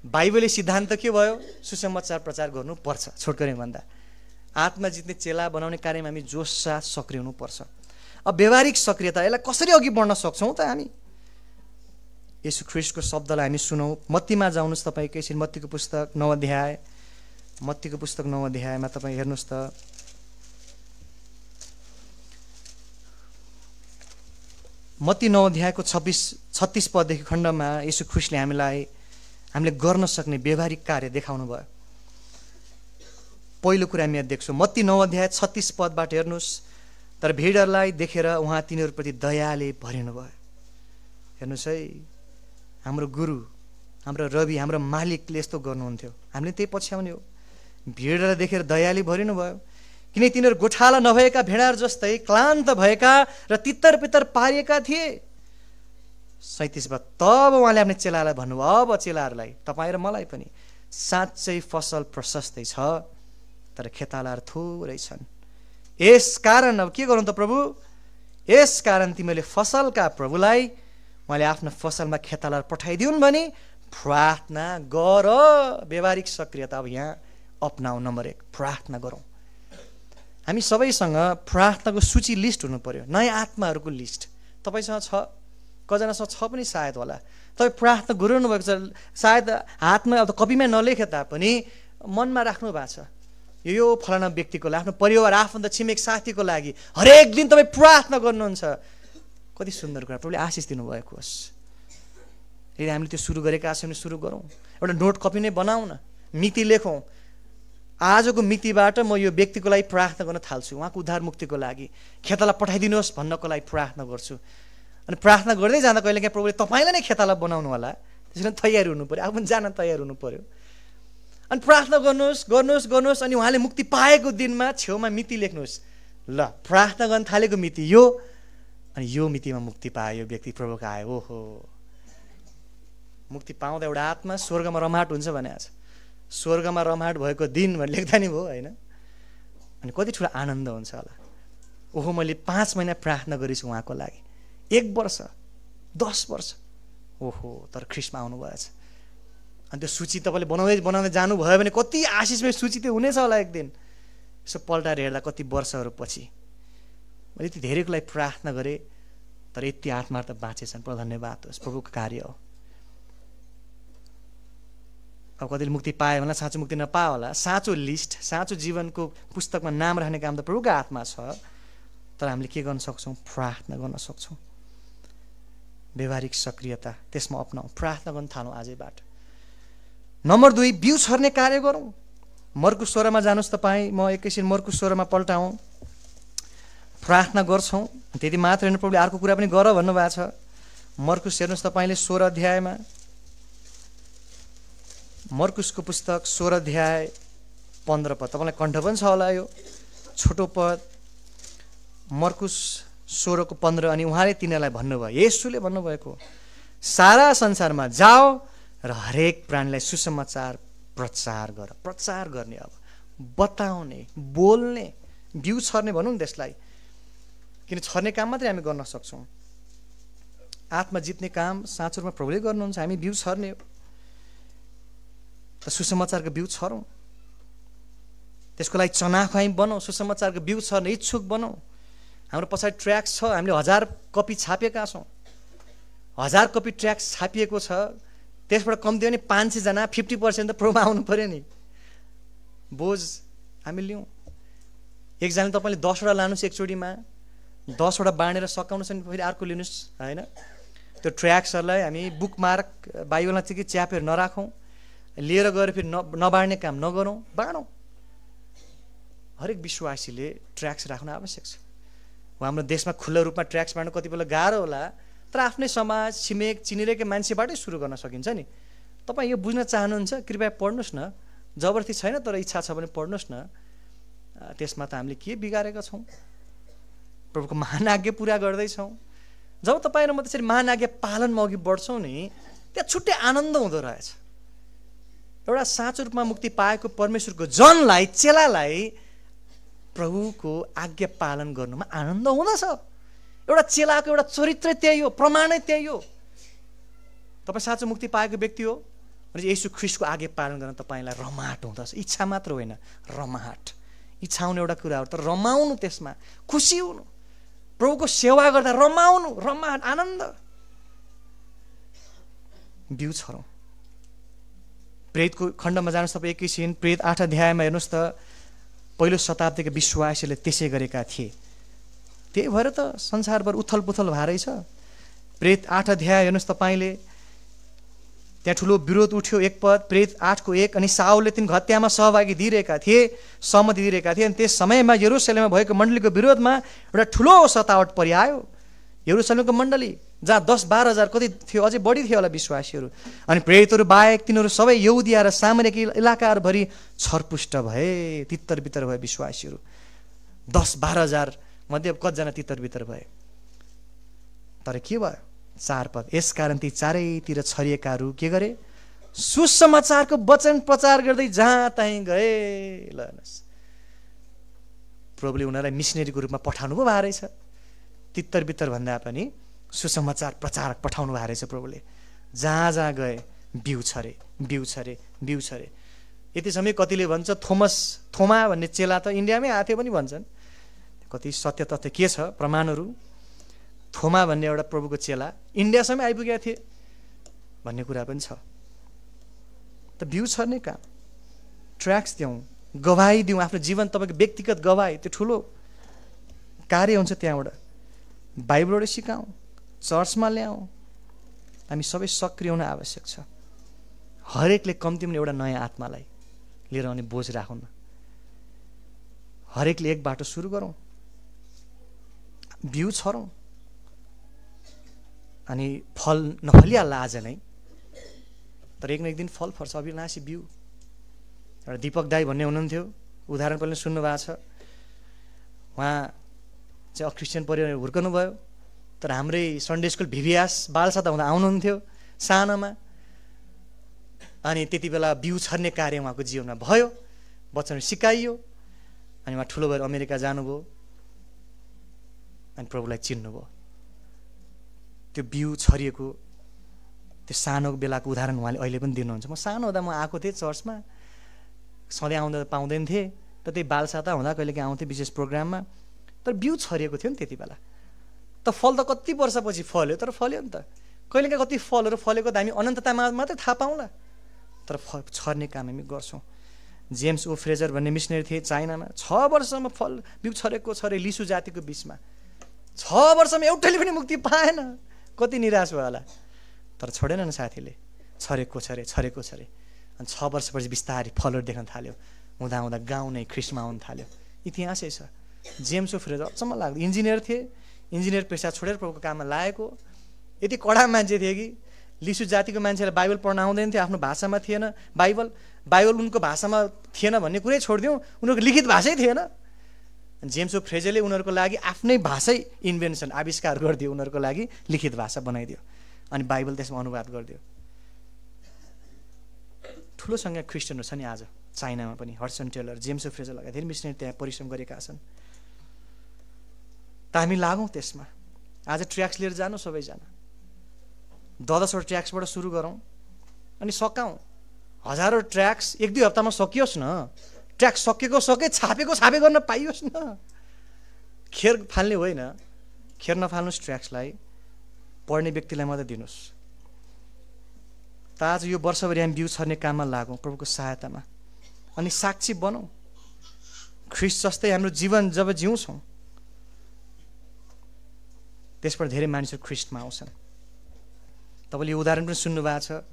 बाइबलले सिद्धान्त के भयो? सुसमाचार प्रचार गर्नुपर्छ, छोटकरी भन्दा आत्मा जित्ने चेला बनाउने कार्यमा हामी जोस साथ सक्रिनु पर्छ। अब व्यवहारिक सक्रियता, यसलाई कसरी अघि बढ्न सक्छौँ त हामी? यसु ख्रीष्टको शब्दलाई हामी सुनौँ। मत्तीमा जाउनुहोस् तपाईँ, एकैछिन। मत्तीको पुस्तक 9 अध्याय, मत्तीको पुस्तक 9 अध्यायमा तपाईँ हेर्नुहोस् त। मत्ती 9 अध्यायको 36 पददेखि खण्डमा यसु ख्रीष्टले हामीले गर्न सक्ने व्यवहारिक कार्य देखाउनु भयो। पहिलो कुरा हामी यहाँ देख्छौँ, मत्ती 9 अध्याय 36 पदबाट हेर्नुहोस्। तर भिडहरूलाई देखेर उहाँ तिनीहरूप्रति दयाले भरिनु भयो। हेर्नुहोस् है, हाम्रो गुरु, हाम्रो रवि, हाम्रो मालिकले यस्तो गर्नुहुन्थ्यो, हामीले त्यही पछ्याउने हो। भिडलाई देखेर दयाले भरिनु भयो, किन तिनीहरू गोठाला नभएका भेडार जस्तै क्लान्त भएका र तित्तर पित्तर पारिएका थिए। 37 पद, तब उहाँले आफ्नो चेलालाई भन्नुभयो, अब चेलाहरूलाई, तपाईँ र मलाई पनि साँच्चै फसल प्रशस्तै छ, तर खेतालाहरू थोरै छन्। यस कारण अब के गरौँ त प्रभु? यस कारण तिमीले फसलका प्रभुलाई उहाँले आफ्नो फसलमा खेतालाहरू पठाइदिउन् भने प्रार्थना गर। व्यवहारिक सक्रियता अब यहाँ अपनाऊ। नम्बर 1, प्रार्थना गरौँ। हामी सबैसँग प्रार्थनाको सूची लिस्ट हुनु पर्यो, नयाँ आत्माहरूको लिस्ट। तपाईँसँग छ, कजनासँग छ पनि सायद होला। तपाईँ प्रार्थना गरिरहनु भएको छ, सायद हातमा अब कपीमा नलेखे तापनि मनमा राख्नु भएको छ, यो फलाना व्यक्तिको लागि, आफ्नो परिवार, आफन्त, छिमेक, साथीको लागि हरेक दिन तपाईँ प्रार्थना गर्नुहुन्छ। कति सुन्दर कुरा, प्रभुले आशिष दिनुभएको होस्। यदि हामीले त्यो सुरु गरेका छौँ भने सुरु गरौँ। एउटा नोट कपी नै बनाऊ न, मिति लेखौँ, आजको मितिबाट म यो व्यक्तिको लागि प्रार्थना गर्न थाल्छु, उहाँको उद्धार मुक्तिको लागि, खेताला पठाइदिनुहोस् भन्नको लागि प्रार्थना गर्छु। अनि प्रार्थना गर्दै जाँदा कहिलेकाहीँ प्रभुले तपाईँलाई नै खेताला बनाउनु होला, त्यसै कारण तयार हुनु पऱ्यो, आफू पनि जान तयार हुनु पऱ्यो। अनि प्रार्थना गर्नुहोस् गर्नुहोस् गर्नुहोस्, अनि उहाँले मुक्ति पाएको दिनमा छेउमा मिति लेख्नुहोस्, ल प्रार्थना गर्न थालेको मिति यो, अनि यो मितिमा मुक्ति पायो यो व्यक्ति, प्रभुको आयो, ओहो मुक्ति पाउँदा एउटा आत्मा स्वर्गमा रमाहाट हुन्छ भने आज स्वर्गमा रमाहाट भएको दिन भनेर लेख्दा नि भयो होइन। अनि कति ठुलो आनन्द हुन्छ होला। ओहो मैले 5 महिना प्रार्थना गरेछु उहाँको लागि, 1 वर्ष 10 वर्ष, ओहो तर ख्रीष्टमा आउनुभएछ। अनि त्यो सूची तपाईँले बनाउँदै जानुभयो भने कति आशिषमय सूची त्यो हुनेछ होला एक दिन। यसो पल्टाएर हेर्दा कति वर्षहरू पछि मैले यति धेरैको लागि प्रार्थना गरेँ, तर यति आत्मा त बाँचेछन्, प्रभु धन्यवाद होस्, प्रभुको कार्य हो। अब कतिले मुक्ति पायो होला, साँचो मुक्ति नपायो होला, साँचो लिस्ट, साँचो जीवनको पुस्तकमा नाम राख्ने काम त प्रभुको हातमा छ। तर हामीले के गर्न सक्छौँ? प्रार्थना गर्न सक्छौँ। व्यवहारिक सक्रियता त्यसमा अपनाऊ, प्रार्थना गर्न थालौँ आजैबाट। नम्बर 2, बिउ छर्ने कार्य गरौँ। मर्कुस 16मा जानुहोस् तपाईँ, म एकैछिन मर्कुस 16मा पल्टाउँ। प्रार्थना गर्छौँ, त्यति मात्र होइन, प्रभुले अर्को कुरा पनि गर भन्नुभएको छ। मर्कुस हेर्नुहोस् तपाईँले 16 अध्यायमा, मर्कुसको पुस्तक 16 अध्याय 15 पद, तपाईँलाई कण्ठ पनि छ होला यो छोटो पद, मर्कुस 16 को 15। अनि उहाँले तिनीहरूलाई भन्नुभयो, येशूले भन्नुभएको, सारा संसारमा जाओ र हरेक प्राणीलाई सुसमाचार प्रचार गर। प्रचार गर्ने, अब बताउने, बोल्ने, बिउ छर्ने भनौँ न त्यसलाई, किन छर्ने काम मात्रै हामी गर्न सक्छौँ। आत्मा जित्ने काम साँचो रूपमा प्रभुले गर्नुहुन्छ, हामी बिउ छर्ने हो। त सुसमाचारको बिउ छरौँ, त्यसको लागि चनाखै बनाऊ, सुसमाचारको बिउ छर्ने इच्छुक बनाऊ। हाम्रो पछाडि ट्र्याक्स छ, हामीले 1000 कपी छापेका छौँ, 1000 कपी ट्र्याक्स छापिएको छ, त्यसबाट कम्ती भने 500 जना 50% त प्रभुमा आउनु पर्यो नि। बोझ हामी लिउँ। एकजनाले तपाईँले 10 वटा लानुहोस् एकचोटिमा, 10 वटा बाँडेर सकाउनुहोस्, अनि फेरि अर्को लिनुहोस् होइन। त्यो ट्र्याक्सहरूलाई हामी बुकमार्क बाइबलमा चाहिँ च्यापेर नराखौँ, लिएर गएर फेरि नबाँड्ने काम नगरौँ, बाँडौँ। हरेक विश्वासीले ट्र्याक्स राख्नु आवश्यक छ। हाम्रो देशमा खुल्ला रूपमा ट्र्याक्स बाँड्नु कति बेला गाह्रो होला, तर आफ्नै समाज, छिमेक, चिनिरहेकै मान्छेबाटै सुरु गर्न सकिन्छ नि। तपाईँ यो बुझ्न चाहनुहुन्छ, कृपया पढ्नुहोस् न, जबरजस्ती छैन, तर इच्छा छ भने पढ्नुहोस् न। त्यसमा त हामीले के बिगारेका छौँ? प्रभुको महान आज्ञा पुरा गर्दैछौँ। जब तपाईँ र म त्यसरी महान आज्ञा पालनमा अघि बढ्छौँ नि, त्यहाँ छुट्टै आनन्द हुँदो रहेछ। एउटा साँचो रूपमा मुक्ति पाएको परमेश्वरको जनलाई, चेलालाई प्रभुको आज्ञा पालन गर्नुमा आनन्द हुँदछ। एउटा चेलाको एउटा चरित्र त्यही हो, प्रमाणै त्यही हो। तपाईँ साँचो मुक्ति पाएको व्यक्ति हो भने येशू ख्रीष्टको आज्ञा पालन गर्न तपाईँलाई रमाहाट हुँदछ। इच्छा मात्र होइन, रमाहाट। इच्छा हुने एउटा कुरा हो, तर रमाउनु, त्यसमा खुसी हुनु, प्रभुको सेवा गर्दा रमाउनु, रमाहाट, आनन्द। बिउ छरौँ। प्रेरितको खण्डमा जानुहोस् तपाईँ एकैछिन, प्रेरित 8 अध्यायमा हेर्नुहोस् त, पहिलो शताब्दीका विश्वासीले त्यसै गरेका थिए। त्यही भएर त संसारभर उथल पुथल भएरै छ। प्रेरित 8 अध्याय हेर्नुहोस् तपाईँले, त्यहाँ ठुलो विरोध उठ्यो। 1 पद, प्रेरित 8 को 1। अनि साउलले तिन हत्यामा सहभागी दिइरहेका थिए, सहमति दिइरहेका थिए। अनि त्यस समयमा यरुशलेममा भएको मण्डलीको विरोधमा एउटा ठुलो सतावट परिआयो। यरुशलेमको मण्डली जहाँ 10-12 हजार कति थियो, अझै बढी थियो होला विश्वासीहरू। अनि प्रेरितहरू बाहेक तिनीहरू सबै यहुदिया र सामरिक इलाकाहरूभरि छरपुष्ट भए, तितर बितर भए विश्वासीहरू। 10-12 हजार मध्ये कतिजना तितर बितर भए। तर के भयो? 4 पद, यसकारण ती चारैतिर छरिएकाहरू के गरे? सुसमाचारको वचन प्रचार गर्दै जहाँ तहीँ गए। ल हेर्नुहोस्, प्रभुले उनीहरूलाई मिसनरीको रूपमा पठाउनु पो भएको रहेछ। तितर बितर भन्दा पनि सुसमाचार प्रचारक पठाउनु भएको रहेछ प्रभुले। जहाँ जहाँ गए बिउ छरे, बिउ छरे, बिउ छरे। यति समय कतिले भन्छ थोमा भन्ने चेला त इन्डियामै आएको थियो पनि भन्छन्। कति सत्य तथ्य के छ प्रमाणहरू। थोमा भन्ने एउटा प्रभुको चेला इन्डियासम्म आइपुगेका थिए भन्ने कुरा पनि छ। त बिउ छर्ने काम, ट्र्याक्स दिउँ, गवाही दिउँ, आफ्नो जीवन तपाईँको व्यक्तिगत गवाही, त्यो ठुलो कार्य हुन्छ। त्यहाँबाट बाइबलबाट सिकाउँ, चर्चमा ल्याउँ, हामी सबै सक्रिय हुन आवश्यक छ। हरेकले कम्तीमा एउटा नयाँ आत्मालाई लिएर आउने बोझ राखौँ न। हरेकले एक बाटो सुरु गरौँ, बिउ छरौँ, अनि फल नफलिहाल्ला आज नै, तर एक न एक दिन फल फर्छ। अविनाशी बिउ। एउटा दीपक दाई भन्ने हुनुहुन्थ्यो, उदाहरण पनि सुन्नु भएको छ। उहाँ चाहिँ अक्रिस्चियन परिवार हुर्कनु भयो, तर हाम्रै सन्डे स्कुल भिभिएस बालसभा हुँदा आउनुहुन्थ्यो सानोमा। अनि त्यति बेला बिउ छर्ने कार्य उहाँको जीवनमा भयो, वचनहरू सिकाइयो, अनि उहाँ ठुलो भएर अमेरिका जानुभयो, अनि प्रभुलाई चिन्नुभयो। त्यो बिउ छरिएको त्यो सानो बेलाको उदाहरण उहाँले अहिले पनि दिनुहुन्छ। म सानो हुँदा म आएको थिएँ चर्चमा, सधैँ आउँदा पाउँदैन थिएँ, त त्यही बालसाता हुँदा कहिलेकाहीँ आउँथेँ विशेष प्रोग्राममा। तर बिउ छरिएको थियो नि त्यति बेला। त फल त कति वर्षपछि फल्यो, तर फल्यो नि त। कहिलेकाहीँ कति फलहरू फलेको त हामी अनन्ततामा मात्रै थाहा पाउँला, तर छर्ने काम हामी गर्छौँ। जेम्स ओ फ्रेजर भन्ने मिसनरी थिए चाइनामा, 6 वर्षमा फल बिउ छरेको छ अरे लिसु जातिको बिचमा। 6 वर्षमा एउटैले पनि मुक्ति पाएन, कति निराश भयो होला। तर छोडेन न साथीले, छरेको छ अरे, छरेको छ अरे। अनि 6 वर्षपछि बिस्तारै फलहरू देख्न थाल्यो, हुँदा हुँदा गाउँ नै ख्रिस्टमा आउन थाल्यो। इतिहासै छ। जेम्स ओ फ्रेजर अचम्म लाग्दो इन्जिनियर थिए, इन्जिनियर पेसा छोडेर प्रभुको काममा लागेको। यति कडा मान्छे थिए कि लिसु जातिको मान्छेलाई बाइबल पढ्न आउँदैन थियो, आफ्नो भाषामा थिएन बाइबल उनको भाषामा थिएन भन्ने कुरै छोडिदिउँ, उनीहरूको लिखित भाषै थिएन। जेम्स ओ फ्रेजरले उनीहरूको लागि आफ्नै भाषै इन्भेन्सन आविष्कार गरिदियो, उनीहरूको लागि लिखित भाषा बनाइदियो, अनि बाइबल त्यसमा अनुवाद गरिदियो। ठुलो सङ्ख्या क्रिस्चियनहरू छ नि आज चाइनामा पनि। हडसन टेलर, जेम्स ओ फ्रेजर लगायत धेरै मिसनरी त्यहाँ परिश्रम गरेका छन्। त हामी लागौँ त्यसमा। आज ट्र्याक्स लिएर जानु, सबैजना 10-10वटा ट्र्याक्सबाट सुरु गरौँ, अनि सकाउँ। हजारौँ ट्र्याक्स 1-2 हप्तामा सकियोस् न। ट्र्याक्स सके छापेको गर्न पाइयोस् न। खेर फाल्ने होइन, खेर नफाल्नुहोस् ट्र्याक्सलाई, पढ्ने व्यक्तिलाई मात्रै दिनुहोस्। त आज यो वर्षभरि हामी बिउ छर्ने काममा लागौँ प्रभुको सहायतामा, अनि साक्षी बनौँ। ख्रिस्ट जस्तै हाम्रो जीवन जब जिउँछौँ, त्यसबाट धेरै मानिसहरू ख्रिस्टमा आउँछन्। तपाईँले यो उदाहरण पनि सुन्नु भएको छ।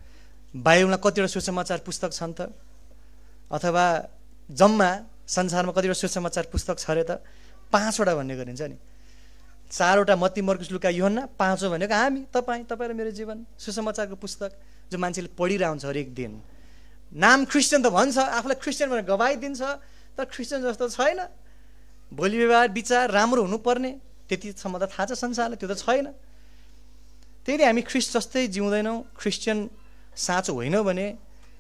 बाइबलमा कतिवटा सुसमाचार पुस्तक छन् त, अथवा जम्मा संसारमा कतिवटा सुसमाचार पुस्तक छ अरे त? 5वटा भन्ने गरिन्छ नि। 4वटा मत्ती, मर्कुस, लुका, यूहन्ना, 5औं भनेको हामी, तपाईँ र मेरो जीवन। सुसमाचारको पुस्तक जो मान्छेले पढिरहन्छ हुन्छ हरेक दिन। नाम क्रिस्चियन त भन्छ, आफूलाई क्रिस्चियन भनेर गवाही दिन्छ, तर क्रिस्चियन जस्तो छैन। बोली व्यवहार विचार राम्रो हुनुपर्ने त्यतिसम्म त थाहा छ संसारलाई, त्यो त छैन। त्यही हामी ख्रिस्ट जस्तै जिउँदैनौँ, क्रिस्चियन साँचो होइनौँ भने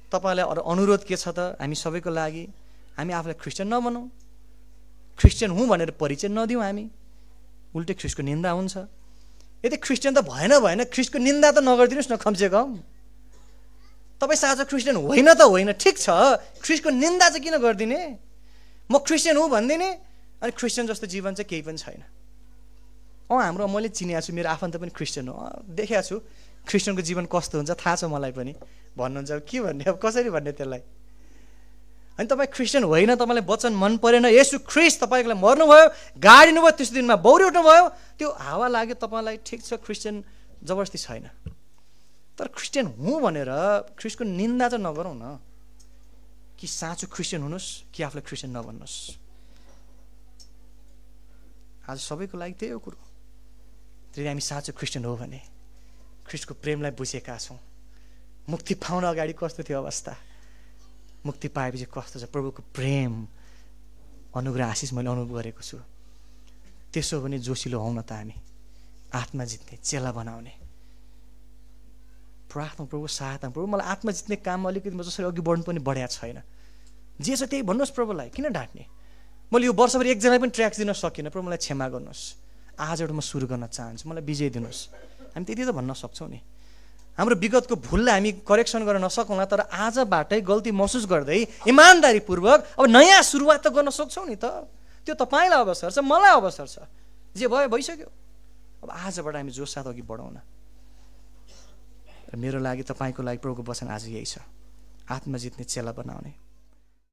तपाईँलाई अनुरोध के छ त? हामी सबैको लागि हामी आफूलाई क्रिस्चियन नबनौँ, क्रिस्चियन हुँ भनेर परिचय नदिउँ। हामी उल्टै ख्रिस्टको निन्दा हुन्छ। यदि क्रिस्चियन त भएन, ख्रिस्टको निन्दा त नगरिदिनुहोस् न कमसेकम। तपाईँ साँचो क्रिस्चियन होइन त होइन, ठिक छ, ख्रिस्टको निन्दा चाहिँ किन गरिदिने? म क्रिस्चियन हुँ भनिदिने, अनि क्रिस्चियन जस्तो जीवन चाहिँ केही पनि छैन। हाम्रो मैले चिनेको छु, मेरो आफन्त पनि क्रिस्चियन हो, देखेको छु क्रिस्चियनको जीवन कस्तो हुन्छ, थाहा छ मलाई पनि। भन्नुहुन्छ अब के भन्ने, अब कसरी भन्ने त्यसलाई? अनि तपाईँ क्रिस्चियन होइन, तपाईँलाई वचन मन परेन, येशू ख्रिस्ट तपाईँको लागि मर्नुभयो, गाडिनुभयो, त्यस दिनमा बौरी उठ्नुभयो, त्यो हावा लाग्यो तपाईँलाई, ठिक छ, क्रिस्चियन जबरजस्ती छैन। तर क्रिस्चियन हुँ भनेर ख्रिस्टको निन्दा चाहिँ नगरौँ न। कि साँचो क्रिस्चियन हुनुहोस्, कि आफूलाई क्रिस्चियन नभन्नुहोस्। आज सबैको लागि त्यही हो कुरो। यदि हामी साँचो क्रिस्चियन हो भने ख्रिस्टको प्रेमलाई बुझेका छौँ। मुक्ति पाउन अगाडि कस्तो थियो अवस्था, मुक्ति पाएपछि कस्तो छ, प्रभुको प्रेम अनुग्रह आशिष मैले अनुभव गरेको छु। त्यसो भने जोसिलो हौँ न त हामी, आत्मा जित्ने, चेला बनाउने। प्रार्थना, प्रभु सहायता, प्रभु मलाई आत्मा जित्ने काममा अलिकति म जसरी अघि बढ्नु पनि बढेको छैन, जे छ त्यही भन्नुहोस् प्रभुलाई, किन डाँट्ने? मैले यो वर्षभरि एकजना पनि ट्र्याक्स दिन सकिनँ, प्रभु मलाई क्षमा गर्नुहोस्, आजबाट म सुरु गर्न चाहन्छु, मलाई विजय दिनुहोस्। हामी त्यति त भन्न सक्छौँ नि। हाम्रो विगतको भुललाई हामी करेक्सन गर्न नसकौँला, तर आजबाटै गल्ती महसुस गर्दै इमान्दारीपूर्वक अब नयाँ सुरुवात त गर्न सक्छौँ नि त। त्यो तपाईँलाई अवसर छ, मलाई अवसर छ। जे भयो भइसक्यो। अब आजबाट हामी जोस साथ अघि बढौँ न। मेरो लागि, तपाईँको लागि प्रभुको वचन आज यही छ, आत्मा जित्ने चेला बनाउने।